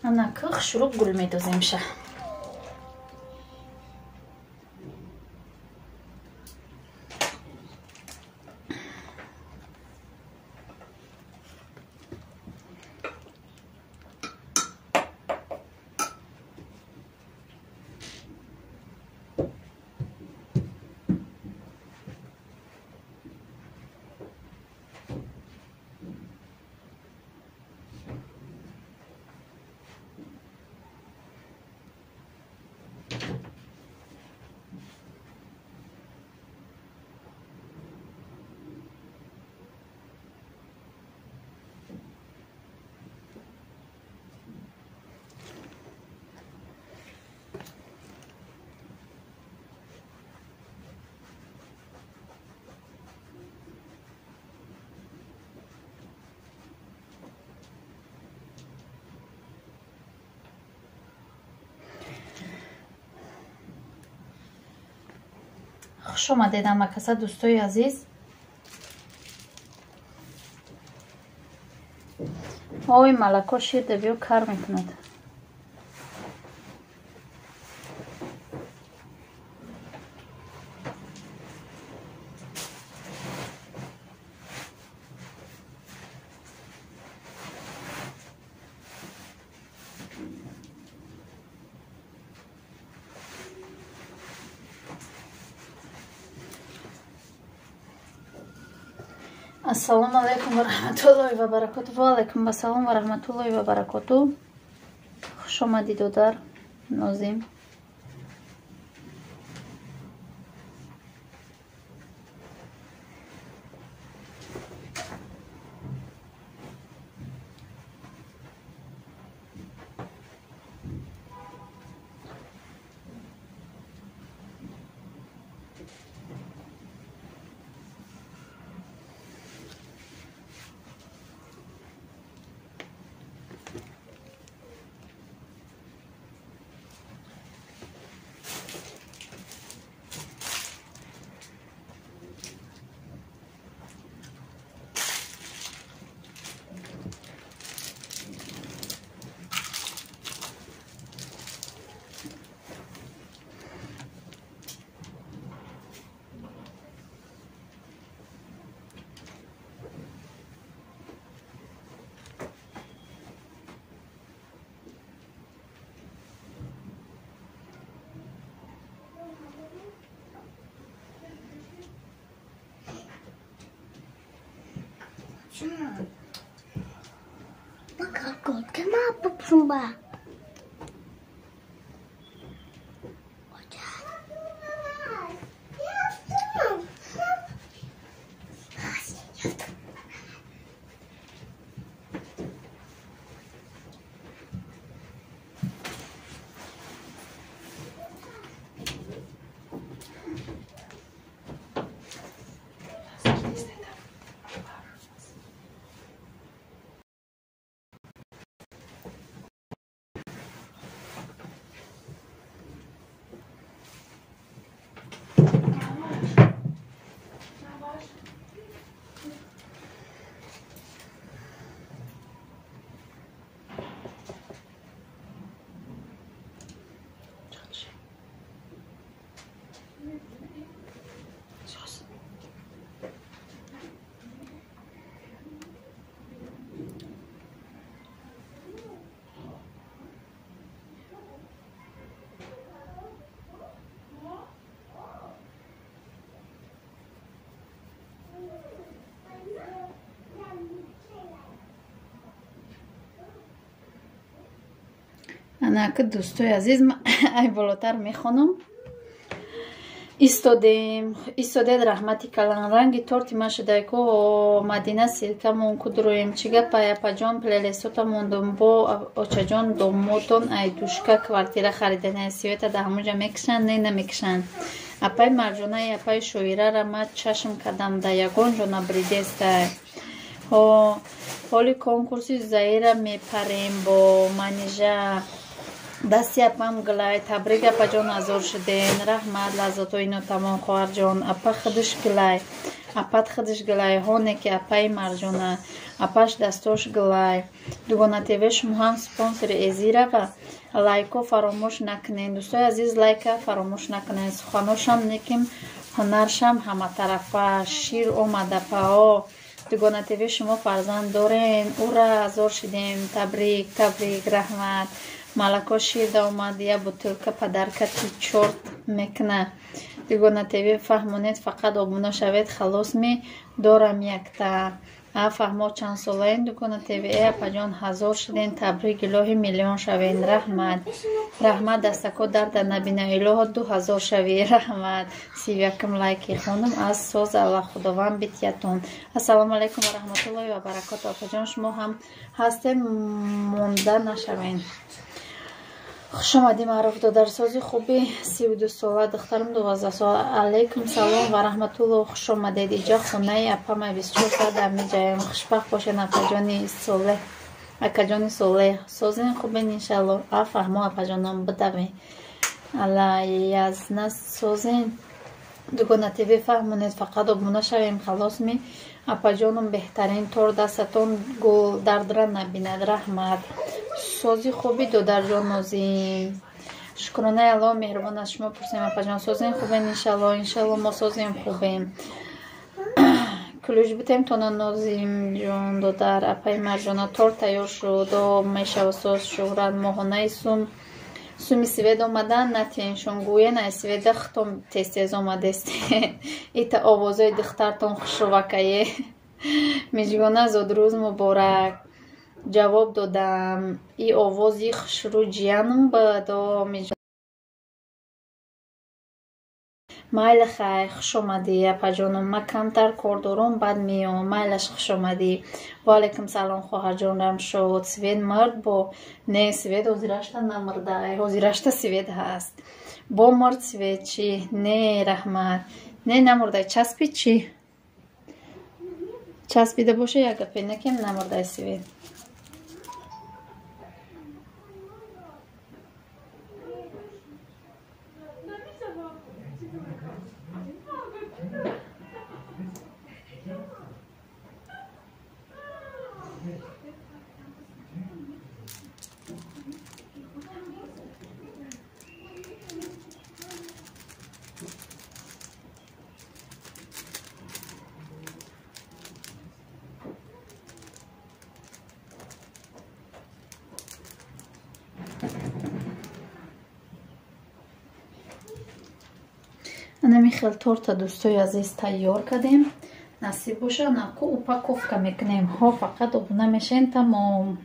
Ана кых шуруп гул медоземша. Хуш омадед ҳамакаса, дӯстои азиз. Ой, малако шир дабиё кар мекунад. Ассалому алайкум ва раҳматуллоҳи ва баракоту. Ва алайкум ассалом ва раҳматуллоҳи ва баракоту. Хуш омадӣ, додар Нозим. Анака, дӯстои азиз, ай болотар мехонам. Истодем, истодед, раҳмати калан. Ранги торти ма шудайко, Мадина силкамон кудроем. Чӣ гапай, апаҷон, плелесота мондум бо очаҷон домотон айдушка квартира харидани света да ҳамуҷа мекушанд, не намекушанд. Апай Марҷонаи апай шоирара ма чашм кардам, да ягон ҷо набридестай. Ҳоли конкурси Заира мепарем бо Манижа. Дасти апам гулай, табрик апаҷон, азор шуден. Раҳмат, лаззатҳои нотамом, хоҳарҷон. Апа худаш гулай, апат худаш гулай, ҳоне ки апаи Марҷона, апаш дастош гулай. Дугона ТВ шумо ҳам спонсори Эзирава. Лайко фаромӯш накунед. Дӯстои азиз, лайка фаромӯш накунед. Суханошам неким, ҳунаршам ҳаматарафа. Шир омада пао. Дугона ТВ шумо фарзанд дорен. Ура, азор шудем. Табрик, табрик, раҳмат. Малако шир да омад, я бутылка подарка ти чорт мекна. Дугона ТВ фаҳмонед, фақат обуна шавед, халос ми дорам якта. А фаҳмо чанд солаен Дугона ТВ, э апаҷон, ҳазор шуден, табрик, илоҳи миллион шавен, раҳмат. Раҳмат, дастако дарда набина, илоҳо 2000 шави, раҳмат. 31 лайки хонум аз соз Аллах Худованд битиятон. Ассалому алайкум ва раҳматуллоҳи ва баракоту. Апаҷон, шумо ҳам ҳастем, монда нашавен. Хуш омадӣ, Маъруф додарсози хуби 32 сола, духтарам 12 сола. Алайкум салом ва раҳматуллоҳ, хуш омадед. Иҷа хонаи апамай 24 соат дар меҷаем. Хушбахт бошед, апаҷони солеҳ, акаҷони солеҳ. Созен хубен иншаллоҳ. А фаҳмо апаҷоном бидаве. Ала язна созен. Дугона ТВ фаҳмонед, фақат обуна шавем, халос ми. Апаҷоном беҳтарин тор дастатон гул дардра набинад, раҳмат. Сози хуби додарҷон Нозим. Шукронаи Аллоҳ меҳрубон аз шумо пурсем, апаҷон. Созем хубен иншаллоҳ, иншаллоҳ мо созем хубем. Кулӯш битем тона Нозимҷон додар, апаи Марҷона тор тайёр шуд, мешава соз шуҳрат моҳонаи сум. Суми свет омадан натеншон гӯен ай сведа хитом тез-тез омадест. Ита овозои духтартон хушрувакае. Мижгона зодрӯз муборак. Ҷавоб додам. И овози хушрӯ ҷиянам бадо. Майла хай, хуш омадӣ, апаҷоном. Ман камтар кор дорам, баъд меом. Майлаш, хуш омадӣ. Ва алайкум салом, хоҳарҷон Рамшод. Свет мурд бо? Не, свет ҳозирашта намурдай. Ҳозирашта свет ҳаст. Бо мурд свет чӣ? Не, раҳмат. Не, намурдай. Часпид чӣ? Часпида боша як гапе накем, намурдай свет. Анами хел торта, дӯстои азиз, тайёр кардем. Насиб боша, наку упаковка мекунем. Ҳо, фақат обуна мешен, тамом.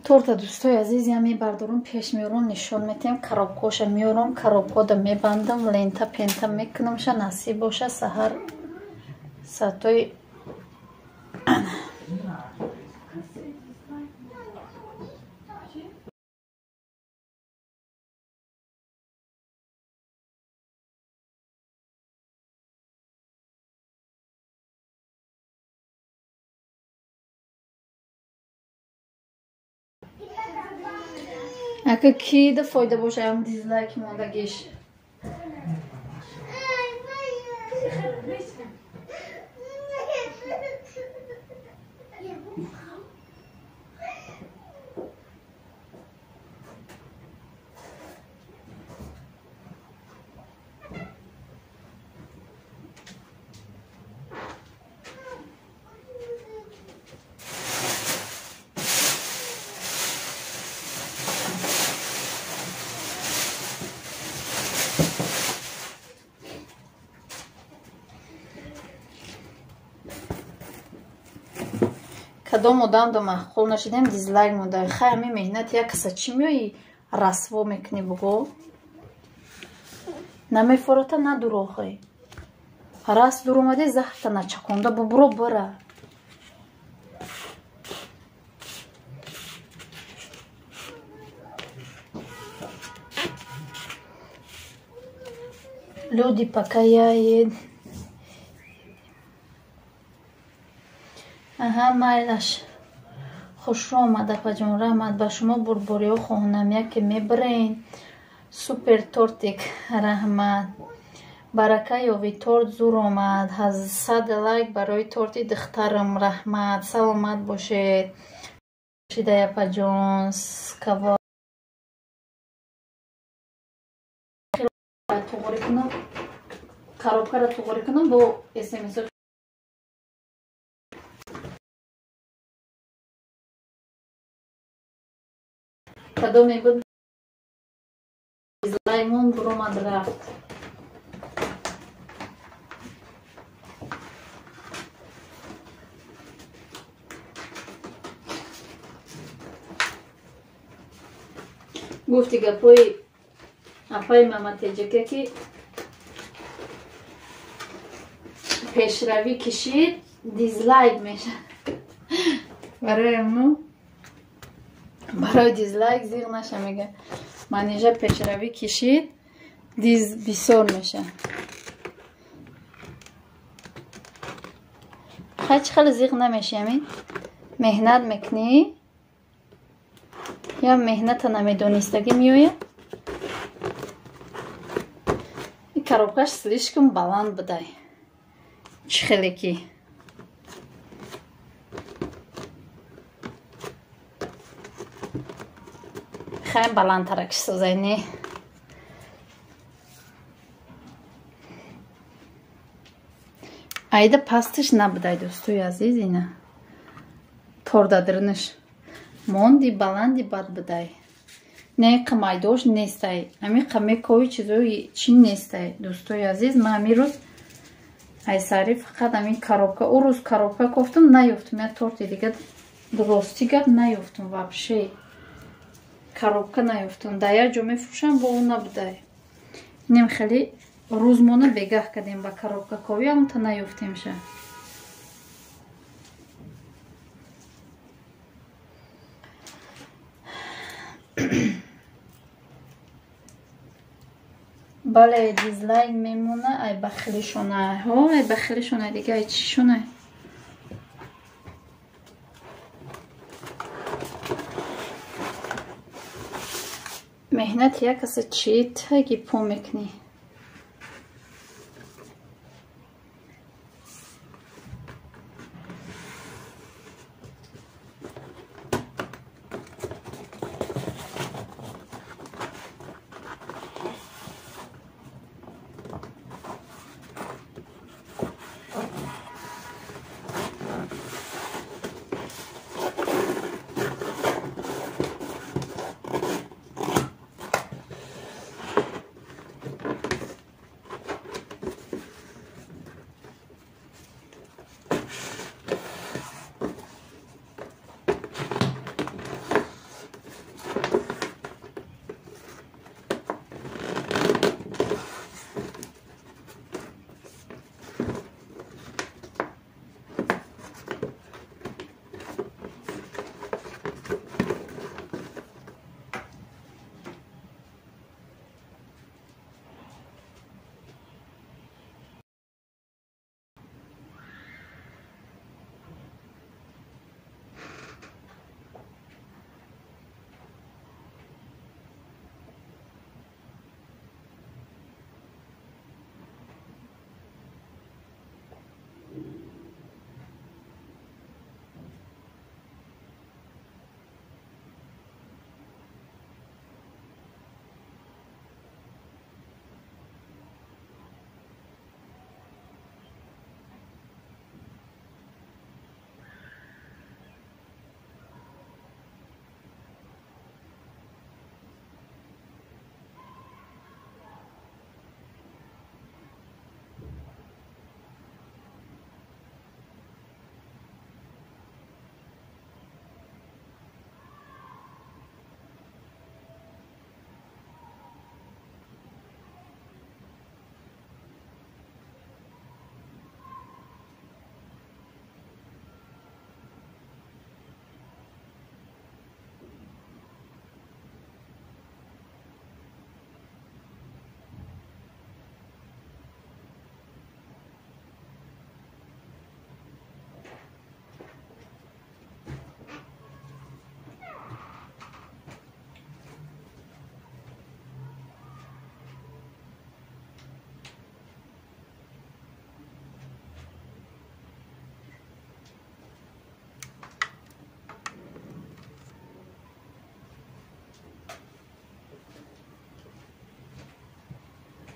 Торта, дӯстои азиз, я мебардорум, пеш меорум, нишон метем, коробкоша меорум, коробкода мебандам, лента пента мекунамша. Насиб боша, саҳар саатои ака кида фойда боша ам дизлайк мондагиш. Кадом одам да маъқул нашидем, дизлайк монда. Хай, ами меҳнат як каса чӣ меои расво мекунӣ, буго? Намефората на дурохӣ. Раст дур омадӣ, заҳрта начаконда бубуро бира. Люди пока я Аҳа, майлаш. Хушрӯ омад, апаҷон, раҳмат. Ба шумо бурбориҳо хоҳонам, яке мебарен. Супер тортик, раҳмат. Барака ёви, торт зур омад. 100 лайк барои торти духтарам, раҳмат. Саломат бошед. Шидай, апаҷон, скава. Туғри кунам. Коробкаро туғри кунам бо смс. Кадоме буд дизлаймон буромад рафт. Гуфти гапои апаи Маматеҷака, ки пешравӣ кишид, дизлайк мешавад. Барои мо барои дизлайк зиғ наша, мега. Манижа пешравӣ кишид, диз бисёр меша. Хай, чӣ хеле зиғ намеши, ами меҳнат мекунӣ я меҳната намедонистагӣ меояд. И коробкаш слишком баланд будай. Чӣ хеле ки хай баландтарак созай, не? Айда пастиш набудай, дӯстои азиз, ина тордадирниш монди баланди бад будай. Не қамайдош нестай. Ами қамекови чизои чи нестай. Дӯстои азиз, ман ҳамин рӯз айсари фақат ҳамин коробка, ӯ рӯз коробка кофтум, наёфтум. Я торти дига рости гап наёфтум вообще. Коробка наёфтум. Дар як ҷо мефурӯшам, бо ӯ набудай. Инем хеле рӯзмона бегаҳ кардем ба коробка ковӣ, амта наёфтемша. Бале, дизлайк мемона, ай бахилишона. Ҳо, ай бахилишона, дига ай чишона. Меҳнати як каса чӣ таги по мекунӣ?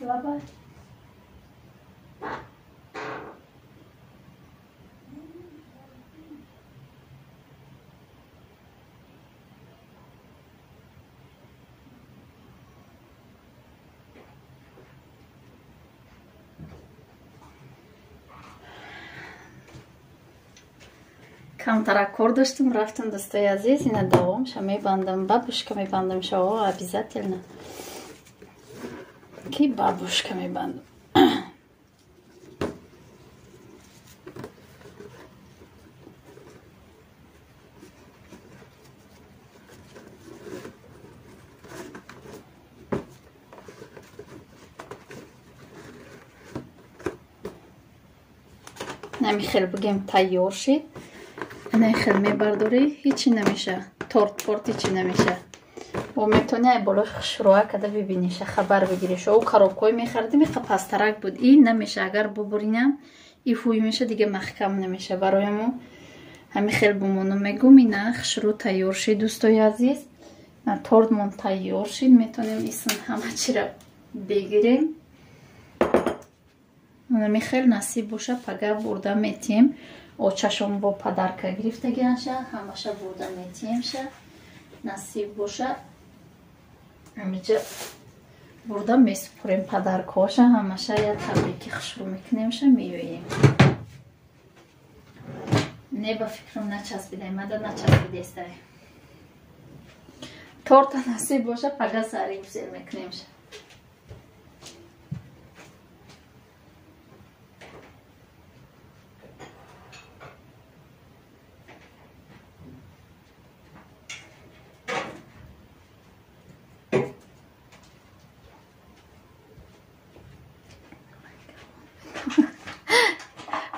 Лаба. Камтара кор доштум, рафтам, дӯстои азиз, ина давомша мебандам, бабушка мебандам шао обязательно. Ки бабушка мебандам. Нами хел бигем тайёр шид. Ана хел мебардорӣ, ҳичи намеша. Торт порт ҳичи намеша. О метавонӣ ай болои хушрӯа када бибиниша, хабар бигириша. О коробкаҳои мехаридим, иқа пастарак буд. Ин намеша, агар бубуринам, и ҳуй меша, дига маҳкам намеша. Барои мо ҳами хел бумону мегум, ина хушрӯ тайёр шид, дӯстои азиз. Тортмон тайёр шид, метавонем исм ҳама чира бигирем. Ами хел насиб боша, пага бурда метием. Очашон бо подарка гирифтагианша, ҳамаша бурда метиемша. Насиб боша. Ҳамиҷа бурда месупурем падаркоша, ҳамаша я табрики хушрӯ мекунемша, меоем. Не, ба фикрам начаспидай, мада начаспидестай. Торта насиб боша, пага сари гузел мекунемша.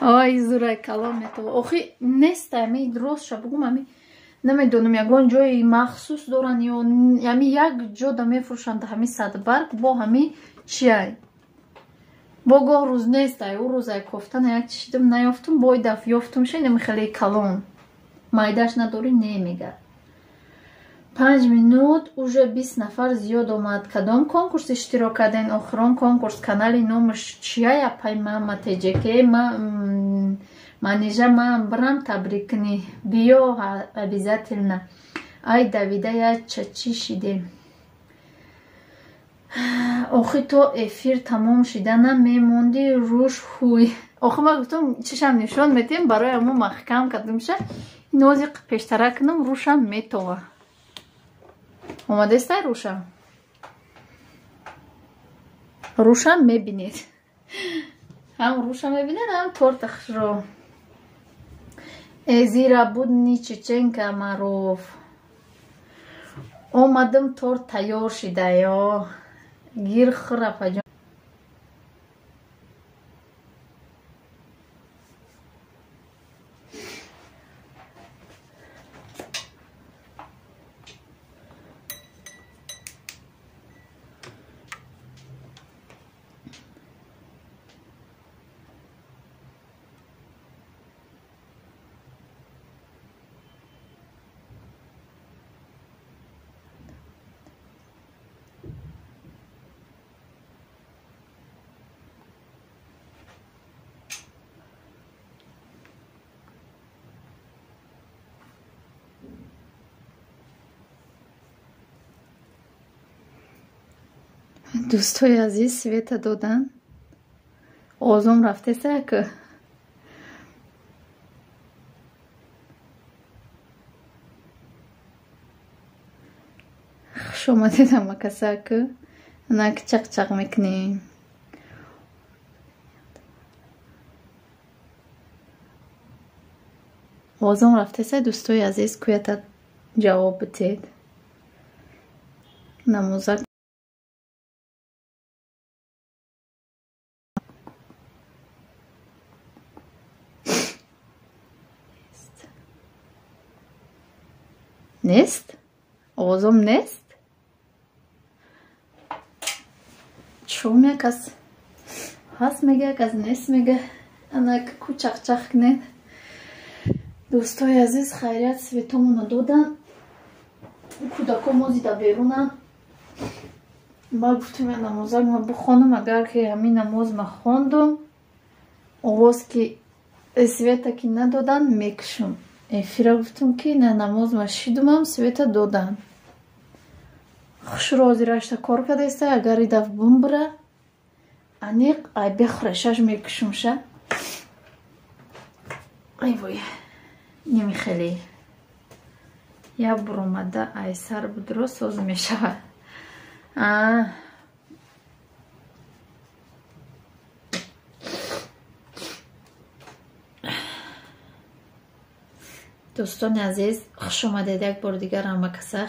Ой, зурай калом метова. Охи нест ами ростша бугум, ами намедонам, ягон ҷои махсус доранд ё ами як ҷо да мефурӯшанд ҳами садбарг бо ҳами чиай. Бо гоҳ рӯз нест ай, ӯ рӯз ай кофтана як чишидам наёфтум, бой даф ёфтум ша, инами хеле калон. Майдаш надорӣ, не мега. 5 минут уже 20 нафар зиёд омад. Кадом конкурс иштирок карден? Охирон конкурс канали номаш чия? Апай мама теҷеке ма манижа ман брам табрик кунӣ. Биё обязательно. Ай давида я чачи шидем. Охи то эфир тамом шидана мемонди рӯш ҳуй. Охи ма гуфтам чишам нишон метем, барои амо маҳкам кардамша. Инози пештара кунам, рӯшам метова. Омадестай рӯшам? Рӯшам мебинед. Ҳам рӯшам мебинед, ҳам торта хушро. Эзира будни чеченка маруф. Омадам, торт тайёр шидаё. Гир хӯр, апаҷон. Дӯстои азиз, света додан. Озом рафтеса ку. Хуш омадед ҳама каса ку. Анак чақ-чақ мекунем. Озом рафтеса, дӯстои азиз, куята ҷавоб битед. Намозак нест? Овозом нест? Чом як аз ҳаст мега, як аз нест мега. Анак ку чақчақ кунед. Дӯстои азиз, хайрият, светомона додан. Кӯдако мозида берунанд. Ма гуфтам я намозак ма бихонам, агар ки ҳамин намоз ма хондум, овоз ки света ки надодан, мекушам. Эфира гуфтам ки на намоз ма шидумам, света додан. Хушро ҳозирашта кор кадаиста, агар идаф бумбра, аниқ ай бехӯрешаш мекушумша. Ай вой, немихеле. Я буромада ай сар будро соз мешавад. Дӯстони азиз, хуш омадед як бор дигар ҳама каса.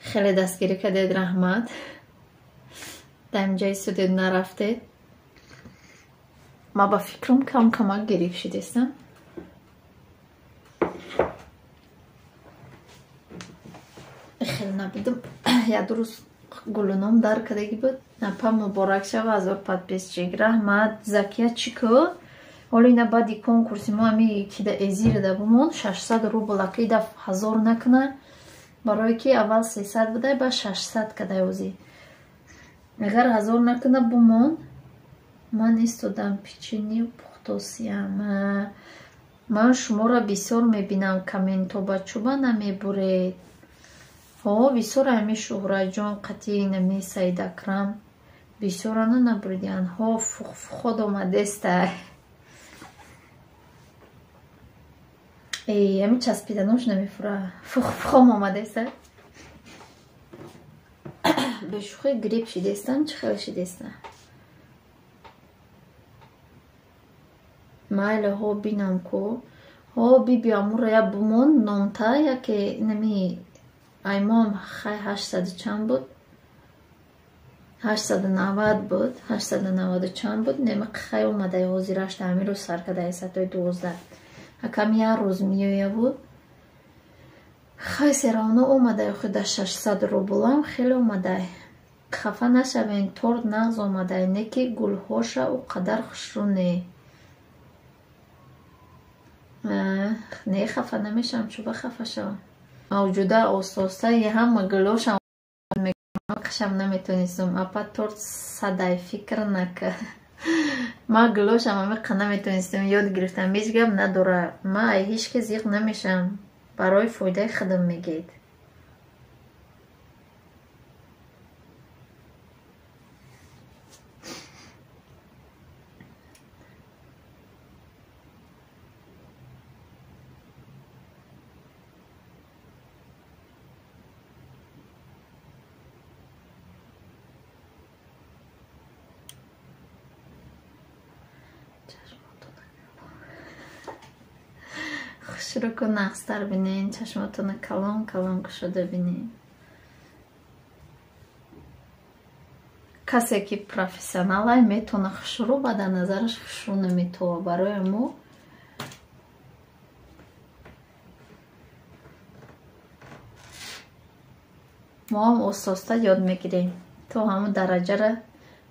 Хеле дастгирӣ кардед, раҳмат. Дар инҷа истодед, нарафтед. Ма ба фикрам кам камак гирифт шидестам. Хеле набудам. Як рӯз гулуном дар кардагӣ буд. Напа муборак шава, 1000 подписчик. Раҳмат. Закия чӣ ку? Ҳоло ина баъди конкурси мо ами кида эзирида бумон 600 рубл акида 1000 накуна, барое ки аввал 300 будай, ба 600 кадай озӣ. Агар 1000 накуна бумон, ман истодам печенью пухтосиям. Ман шуморо бисёр мебинам, комменто ба чуба намебуред. Ҳо, бисёр ами Шуҳраҷон қати нами Саид Акрам бисёрана набурдиян. Ҳо, фухфуход омадестай. Ами часпиданош намефура. Фухфухом омадестай. Бешӯхӣ грипп шидестан, чӣ хел шидестан? Майле, ҳо бинам ку. Ҳо биби амура я бумон номта яке нами аймом хай 800 чанд буд? 890 буд, 890 чанд буд. Нема хай омадай ҳозираш ҳамин рӯз сар кадай сатои 12. Акам як рӯз меоя буд. Хай серавно омадай охи да 600 рублам хеле омадай. Хафа нашавен, торт нағз омадай, не ки гулҳоша ӯ қадар хушрӯ не. Не хафа намешавам, чӯба хафа шавам. Мавҷуда оста-оста ҳама гулошам қашам наметонистам. Апа торт садай фикр нака. Ма гулошам ҳамиқа наметонистам, ёд гирифтам. Ҳеҷ гап надора. Ма ай ҳеҷ ки зиқ намешавам. Барои фоидаи худам мегӯед. Хушрӯку нағзтар бинен, чашмотона калон калон кушода бинен. Касе ки профессионалай метавона хушрӯ, ба дар назараш хушрӯ наметова. Барои мо ҳам оста-оста ёд мегирем. То ҳамон дараҷара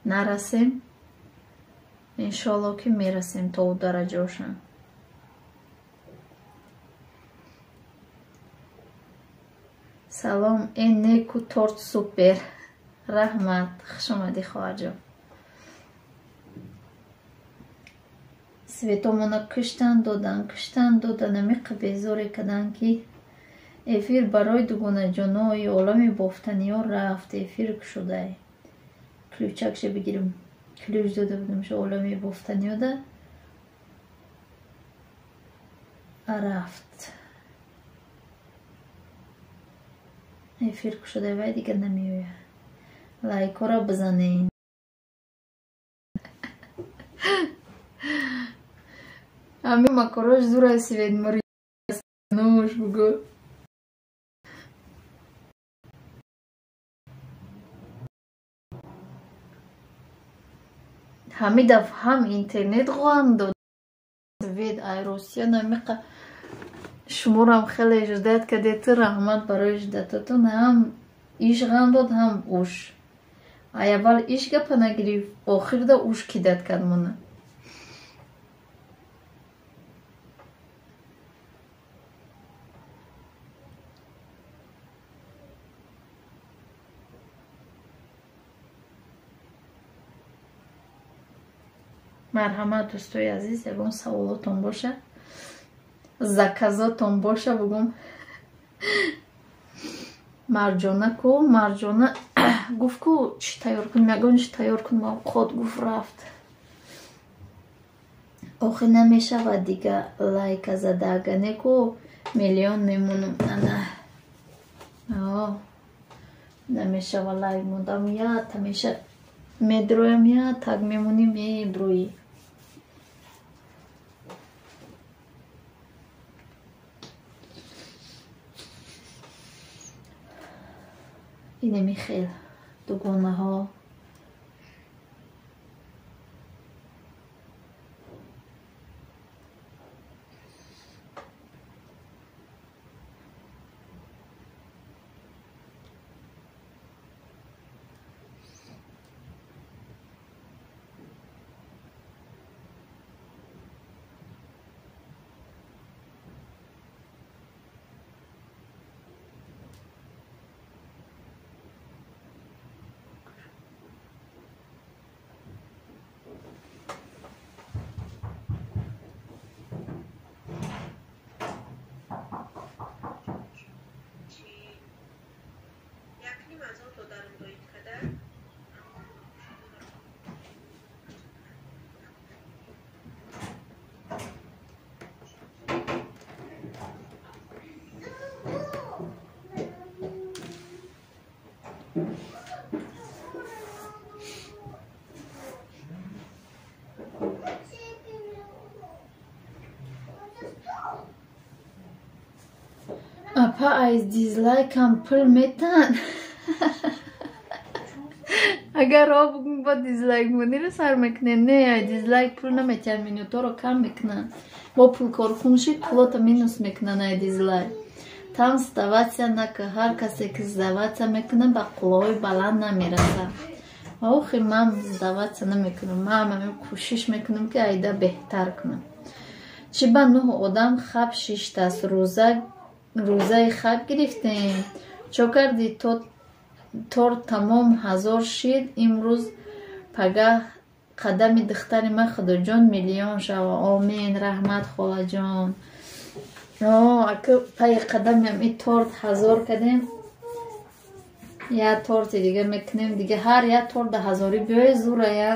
нарасем, иншоалло ки мерасем то ӯ дараҷаошам. Салом, э неку торт супер. Раҳмат, хуш омадӣ хоҳарҷон. Светомона куштан додан, куштан додан, амиқа безоре кадан ки эфир барои дугонаҷонои олами бофтаниё рафт, эфир кушодай. Ключакша бигирим. Ключ дода будам ша олами бофтаниёда. Рафт. Эфир кушодай вай дигар намеояд. Лайкҳоро бизанед. Ами макорош зура свет мури нуш бугӯ. Ҳами дафъ ҳам интернет ғам дод. Свет ай Русия намиқа шуморам хеле ждать кардед. Раҳмат барои ждататон. Ҳам иш ғам дод, ҳам уш. Ай аввал иш гапа нагирифт, охирда уш кидат кард мона. Марҳамат дӯстои азиз, ягон саволотон боша, заказотон боша, бугум. Марҷона ку, Марҷона гуфт ку чӣ тайёр кунем, ягон чӣ тайёр кунем, овқот гуфт рафт. Охи намешавад дига лайка зада, ага не ку миллион мемонам. Ана. Намешава лайк мондам, я тамеша медроям, я так мемонӣ меброӣ. Инами хел дугонаҳо. Апа, аз дизлайкам пул метан? Агар о бугум ба дизлайк мониро сар мекунем. Не, ай дизлайк пул наметиҳанд, минуторо кам мекунанд. Бо пулкорхун шид, пулото минус мекунанд ай дизлайк. Там сдаваться нака, ҳар касе ки сдаваться мекунад, ба қуллаҳои баланд намерасад. Охи ман сдаваться намекунам, ман ҳамин кӯшиш мекунам, ки айда беҳтар кунам. Чӣ ба нӯҳ одам хаб шиштааст, рӯзаи хаб гирифтем. Чо кардӣ торт тамом ҳазор шид, имрӯз пагаҳ қадами духтари ман Худоҷон миллион шава. Омин, раҳмат холаҷон. Ака пайи қадамиам и торт ҳазор кардем, я торти дига мекунем, дига ҳар я торт да ҳазорӣ биёе зурая.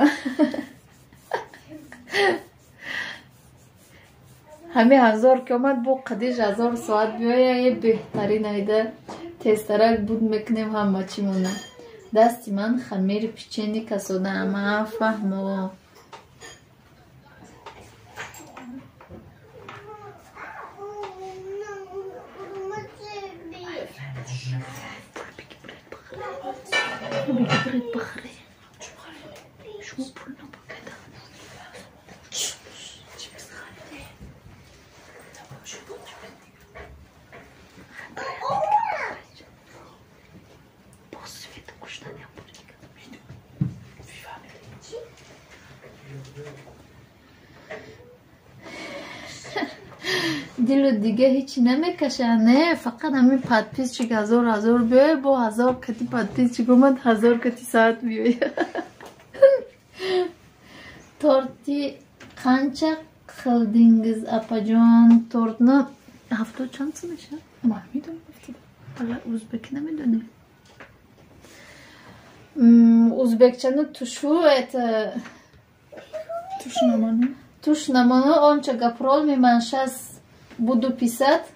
Ҳами ҳазор ки омад, бо қадиш ҳазор соат биёя, е беҳтарин айда тезтарак буд мекунем ҳама чӣ мона. Дасти ман хамири печени касодаам, фаҳмо. Дилу дига ҳеҷ намекаша, не, фақат ҳамин подписчик ҳазор ҳазор биёя, бо ҳазор кати подписчик омад, ҳазор кати соат биёя. Торти қанча қилдингиз, апаҷон? Тортни ҳафтод чанд сум мешавад? Ман медонам ҳафтод. Валла узбеки намедонем. Узбекчани тушу это туш намону. Туш намону онча гапрол меман шас буду писать.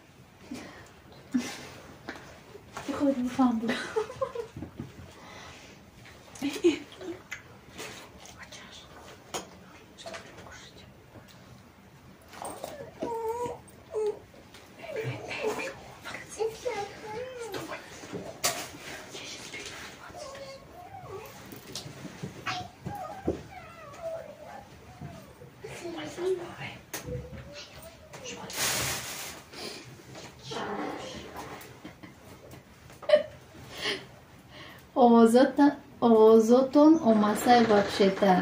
Овозотон омасай вообще-то.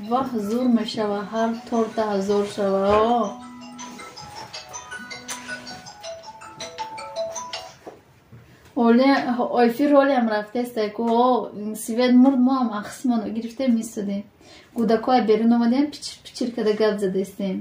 Ваҳ, зур мешава, ҳар торта ҳазор шава. Эфир олиам рафтеста ку свет мурд, мо ҳам ахсимоно гирифтем истодем. Гӯдакҳоя берун омадем, пичир пичир када гап задестем.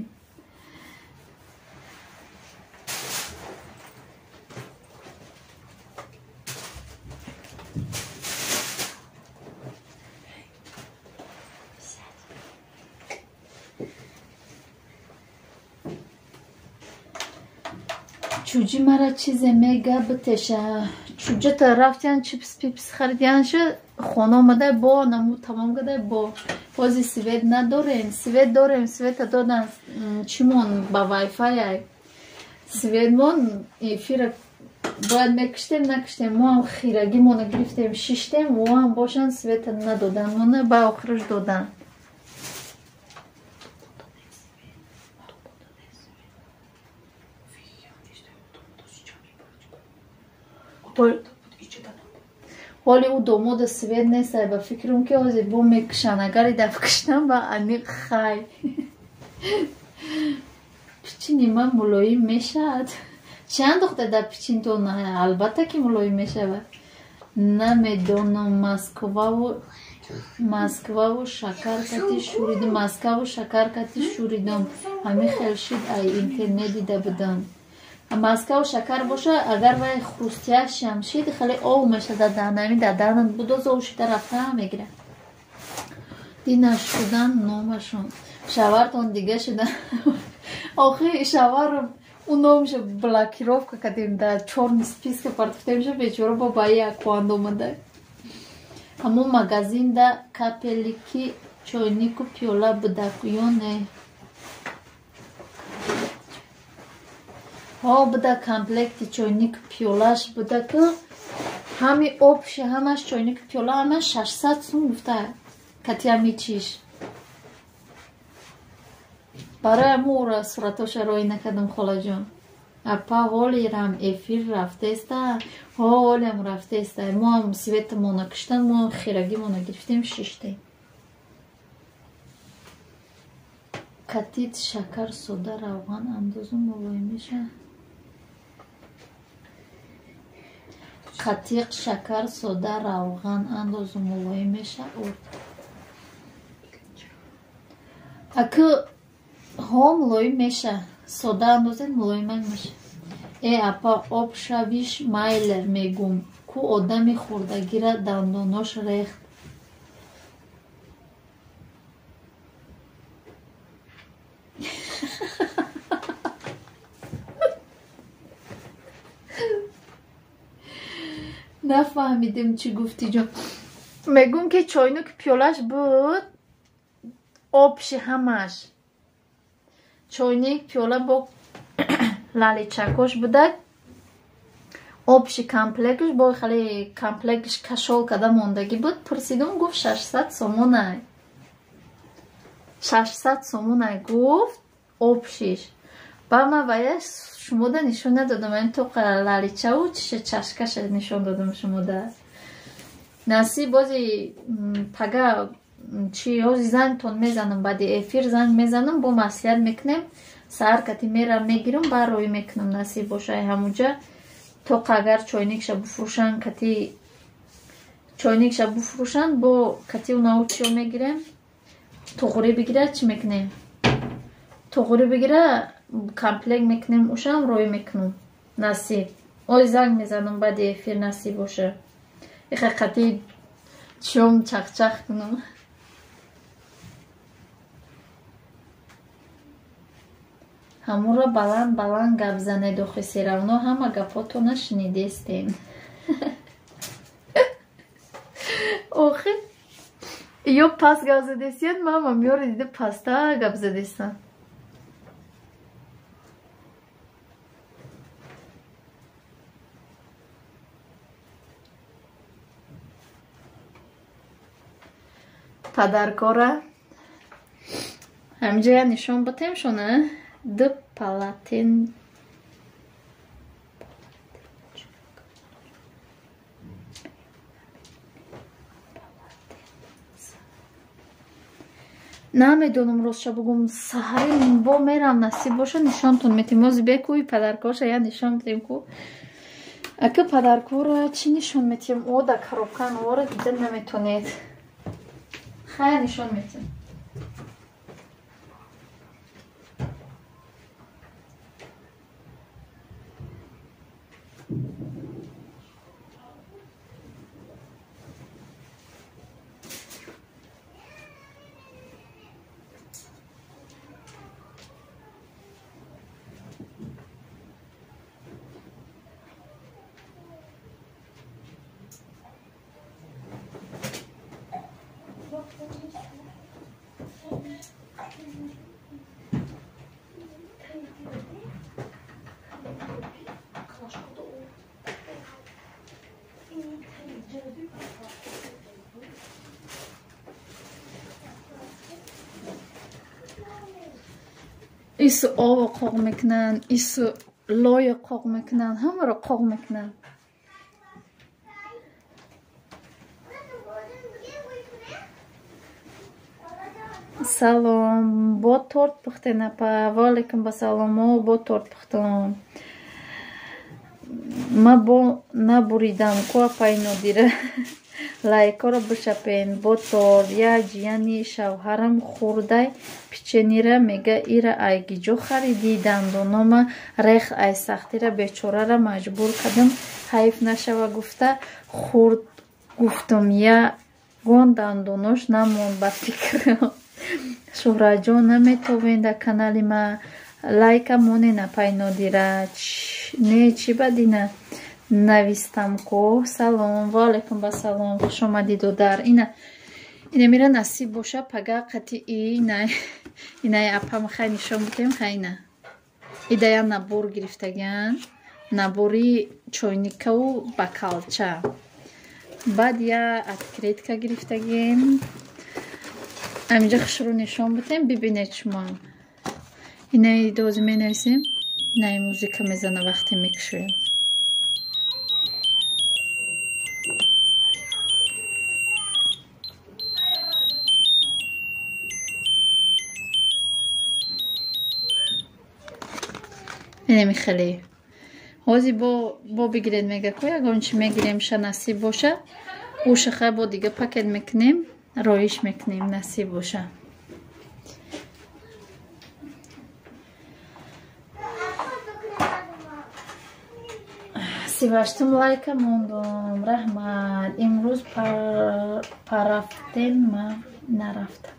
Чуҷи мара чизе мега битеша. Чуҷата рафтян чипс пипс харидянша, хона омадай бо наму тамом кадай бо. Ҳози свет надорем, свет дорем, света додан чимон ба вайфай ай. Светмон эфира бояд мекуштем, накуштем, мо ҳам хирагимона гирифтем, шиштем, мо ҳам бошанд света надодан, мона ба охираш додан. Ҳоли ӯ домода свет нестай, ба фикрам ки ҳозир бо мекушанд, агар идаф куштам ба аниқ хай. Пичини ман мулоим мешавад. Чанд духта дар пичинтон? Албатта ки мулоим мешавад. Намедонам, Москваву шакар кати шӯридам, Москваву шакар кати шӯридам. Ҳамин хел шид ай интернет дида будам. Маскаву шакар боша, агар вай хрустящий шид, хеле ов меша дар даҳнами, дар даҳнат будоз ов шида рафта мегирад. Дина шудан номашон. Шавартон дига шудан. Охи шаварам у номша блокировка кардем, дар чёрный списка партофтемша, бечора бо ба як куанд омада. Ҳамон магазинда капелики чойнику пиёла будаку ё не? Ҳо, буда комплекти чойник пиёлаш будаку, ҳами обши ҳамаш чойник пиёла ҳамаш 600 сум гуфта катия мичиш. Барои амура суратоша рой накардам, холаҷон. Апа ҳолирам эфир рафтеста, ҳолиам рафтеста. Моам светамона киштан, моам хирагимона гирифтем, шиштем. Катит шакар, сода, равған андозу мулоим меша. Қатиқ, шакар, сода, равған андозу мулоим меша. Акы ҳо мулоим меша. Сода андозед мулоимак меша. Э апа об шавиш майле мегум. Ку одами хурдагира дандонош рехт. Нафаҳмидем чӣ гуфтӣ ҷон. Мегум ки чойнук пиёлаш буд, обши ҳамаш. Чойник пиёла бо лаличакош будак, обши комплектш бо хеле комплектш кашол када мондагӣ буд. Пурсидум, гуфт 600 сомонай. 600 сомонай гуфт обшиш. Ба ман вая шумода нишон надодам, ин тоқа лаличаву чиша чашкаша нишон додам шумода. Насиб бози пага чи ҳози зангтон мезанам, баъди эфир занг мезанам, бо маслиҳат мекунем, саҳар кати мерам мегирам, баъд рӯй мекунам, насиб боша ҳамуҷа. Тоқа агар чойникша буфурӯшанд, кати чойникша буфурӯшанд, бо кати унаву чиё мегирем, туғурӣ бигира чӣ мекунем? Туғурӣ бигира комплект мекунем, ушам рӯй мекунам. Насиб. Ой занг мезанам баъди эфир, насиб боша. Иха қати чиём чақчақ кунам. Ҳамуро баланд баланд гап занед, охи серавно ҳама гапотона шунидестем. Охи ё пас гап задестиян, ман ҳамёро дида паста гап задестам. Падаркора ҳамҷоя нишон батем шона. Ду палатин намедонам, ростша бугум, саҳари бо мерам, насиб боша нишонтон метем. Ози бекӯи падаркоша я нишон метем ку. Ака падаркора чӣ нишон метем? О да коробкан ора дида наметонед. Хайр нишон метем. Ису ово қоқ мекунанд, ису лоя қоқ мекунанд, ҳамаро қоқ мекунанд. Салом, бо торт пухтен апа. Ва алайкум ба салом. О, бо торт пухтам. Ма бо набуридам ку апаи Нодира. Лайкоро бишапен. Бо торт я ҷияни шавҳарам хурдай печенира мега ира ай гиҷо хариди, дандонома рех ай сахтира бечорара маҷбур кардам, ҳайф нашава гуфта хурд гуфтум, ягон дандонош намонд ба фикр. Шӯҳратҷон наметовен дар канали ма лайка монен апай Нодира. Не чӣ бадина навистамко. Салом ва алайкум басалом, хуш омадӣ додар. Ина ина мира насиб боша пага қатъи инаи апам хай нишон будем. Хайна идая набор гирифтагиан, набори чойникаву бакалча. Баъд я открытка гирифтагием. Аминҷа хушрӯ нишон будем, бибинед шумо. Инаи дози менависем, инаи музика мезана вақте мекушоем. Инами хеле. Ҳози бо бигиред мега ко ягон чи мегирем ша насиб боша. Уша хай бо дига пакет мекунем, роиш мекунем насиб боша. 38-ум лайка мондум. Раҳмат. Имрӯз парафтен ма нарафтам.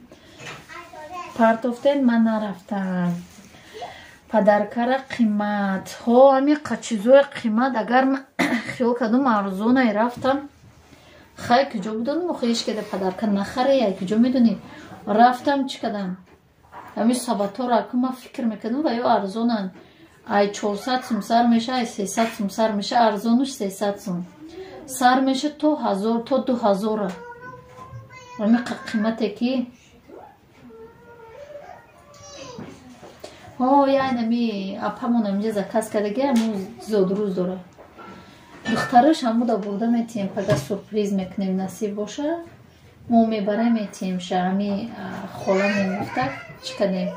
Партофтен ма нарафтам. Падаркара қимат. Ҳо, ами чизои қимат агар ма хиёл кардум арзонай рафтам. Хай куҷо будонум, охи ҳеч када падарка нахаре, ай куҷо медонӣ? Рафтам чӣ кардам? Ами сабатора ку ма фикр мекардам ва ё арзонанд. Ай 400 сум сар меша, ай 300 сум сар меша, арзонуш 300 сум. Сар меша то 1000, то 2000. Ами қимате ки ҳо, яъне апамон аминҷа заказ кардаги, аму зодрӯз дора. Духтараш ҳамуда бурда метиҳем, пага сюрприз мекунем насиб боша. Мо мебарем метиҳем ша, ами холамон гуфта чӣ кардем?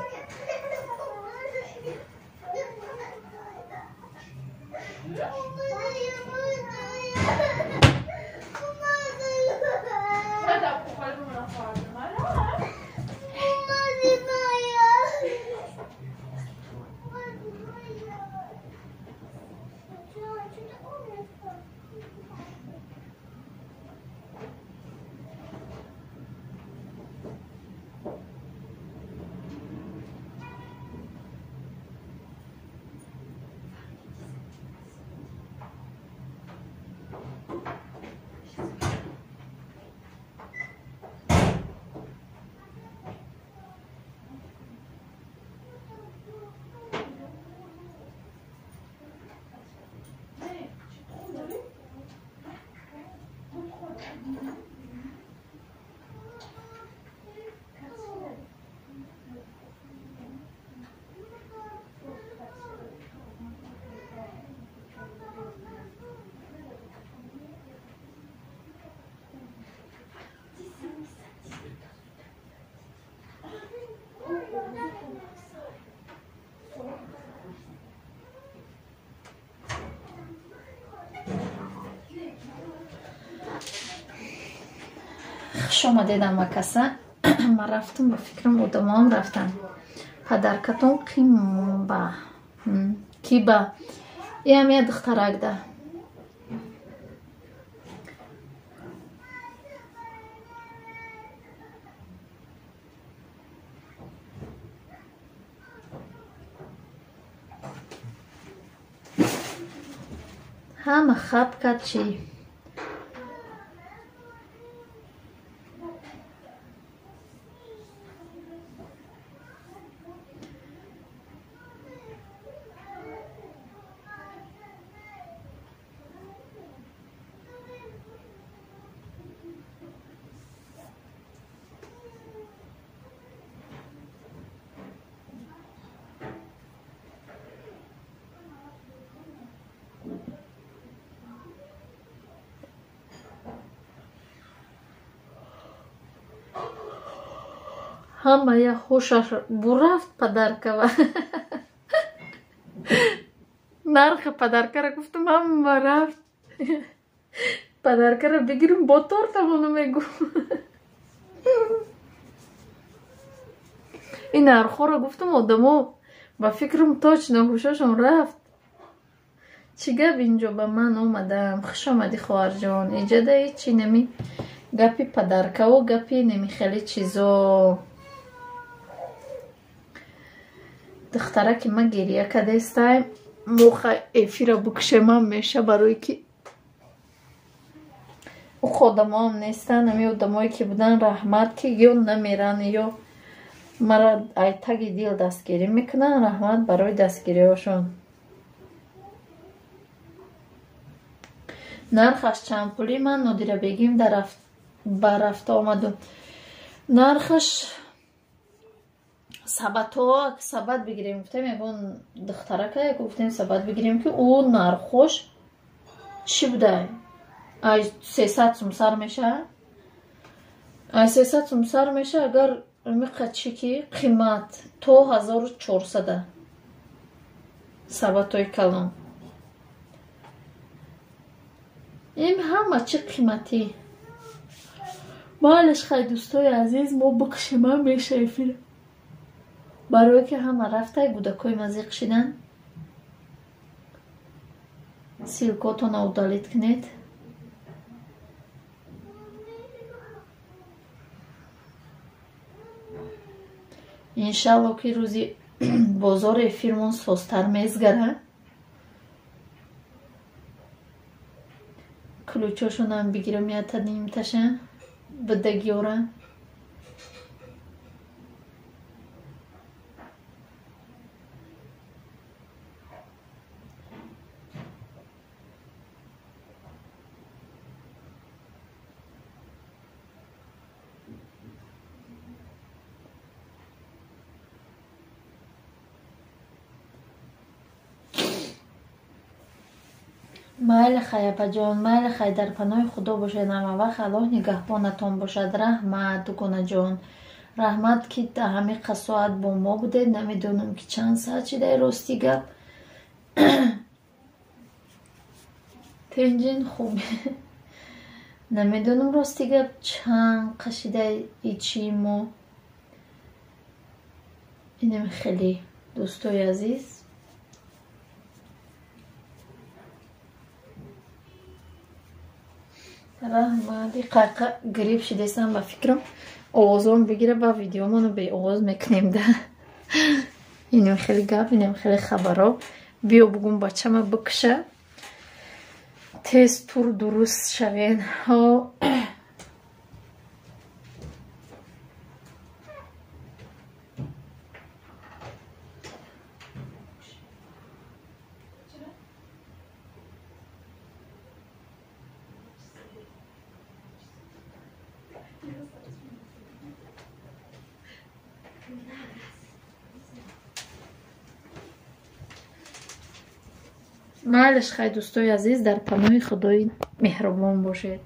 Хуш омадед амакаса. Ман рафтам, ба фикрам одамоам рафтан. Падаркатон қимба. Киба. Иам я духтаракда. Ҳама хаб кард чӣ? Ҳама я ҳушаш бурафт падаркава. Нархи падаркара гуфтам, ҳама рафт. Подаркара бигирим, бо тортамону мегу. Ин нархҳоро гуфтам, одамо ба фикрам точно ҳушошон рафт. Чӣ гап инҷо ба ман омадам? Хуш омадӣ, хоҳарҷон. Иҷода ҳечи неми гапи подаркаву гапи неми хеле чизо. Духтараки ма гирия кадестай. Моха эфира букшемам меша, барои ки одамоам нестан. Ами одамое ки будан, раҳмат, ки ё намеран, ё мара ай таги дил дастгирӣ мекунанд. Раҳмат барои дастгириҳошон. Нархаш чанд пулӣ? Ман Нодира бегим ба рафта омаду. Нархаш сабатҳо, сабат бигирем гуфтем, ягон духтарака гуфтем сабат бигирем, ки ӯ нархош чӣ будай? Ай 300 сум сар меша? Ай 300 сум сар меша, агар миқа чӣ ки қимат то 1400 сабатҳои калон. Ин ҳама чӣ қиматӣ. Малеш хай, дӯстои азиз, мо бикшема меша эфир. Барое ки ҳама рафтай, гудакҳои ма зиқ шидан. Ссылкотона удалить кунед. Иншалло ки рӯзи бозор эфирмон созтар мезгара. Ключошонам бигирам, ята нимташа бидагиёра. Майли хай, апаҷон, майли хай, дар паноҳи Худо бошед ҳама вақт. Аллоҳ нигаҳбонатон бошад. Раҳмат, дугонаҷон, раҳмат, ки ҳамин соат бо мо будед. Намедонам ки чанд соат шидай, рости гап. Тенҷин хуб. Намедонам, рости гап, чанд қашидай ичи мо. Инам хеле, дӯстои азиз. Раҳмат. Қайқа грипп шидесам, ба фикрам овозон бигира, ба видеомоно беовоз мекунем да. Инам хеле гап, инам хеле хабаро. Биё бугум бачама бикша. Тез тур дуруст шавен. Майлаш хай, дӯстои азиз, дар паноҳи Худои меҳрубон бошед.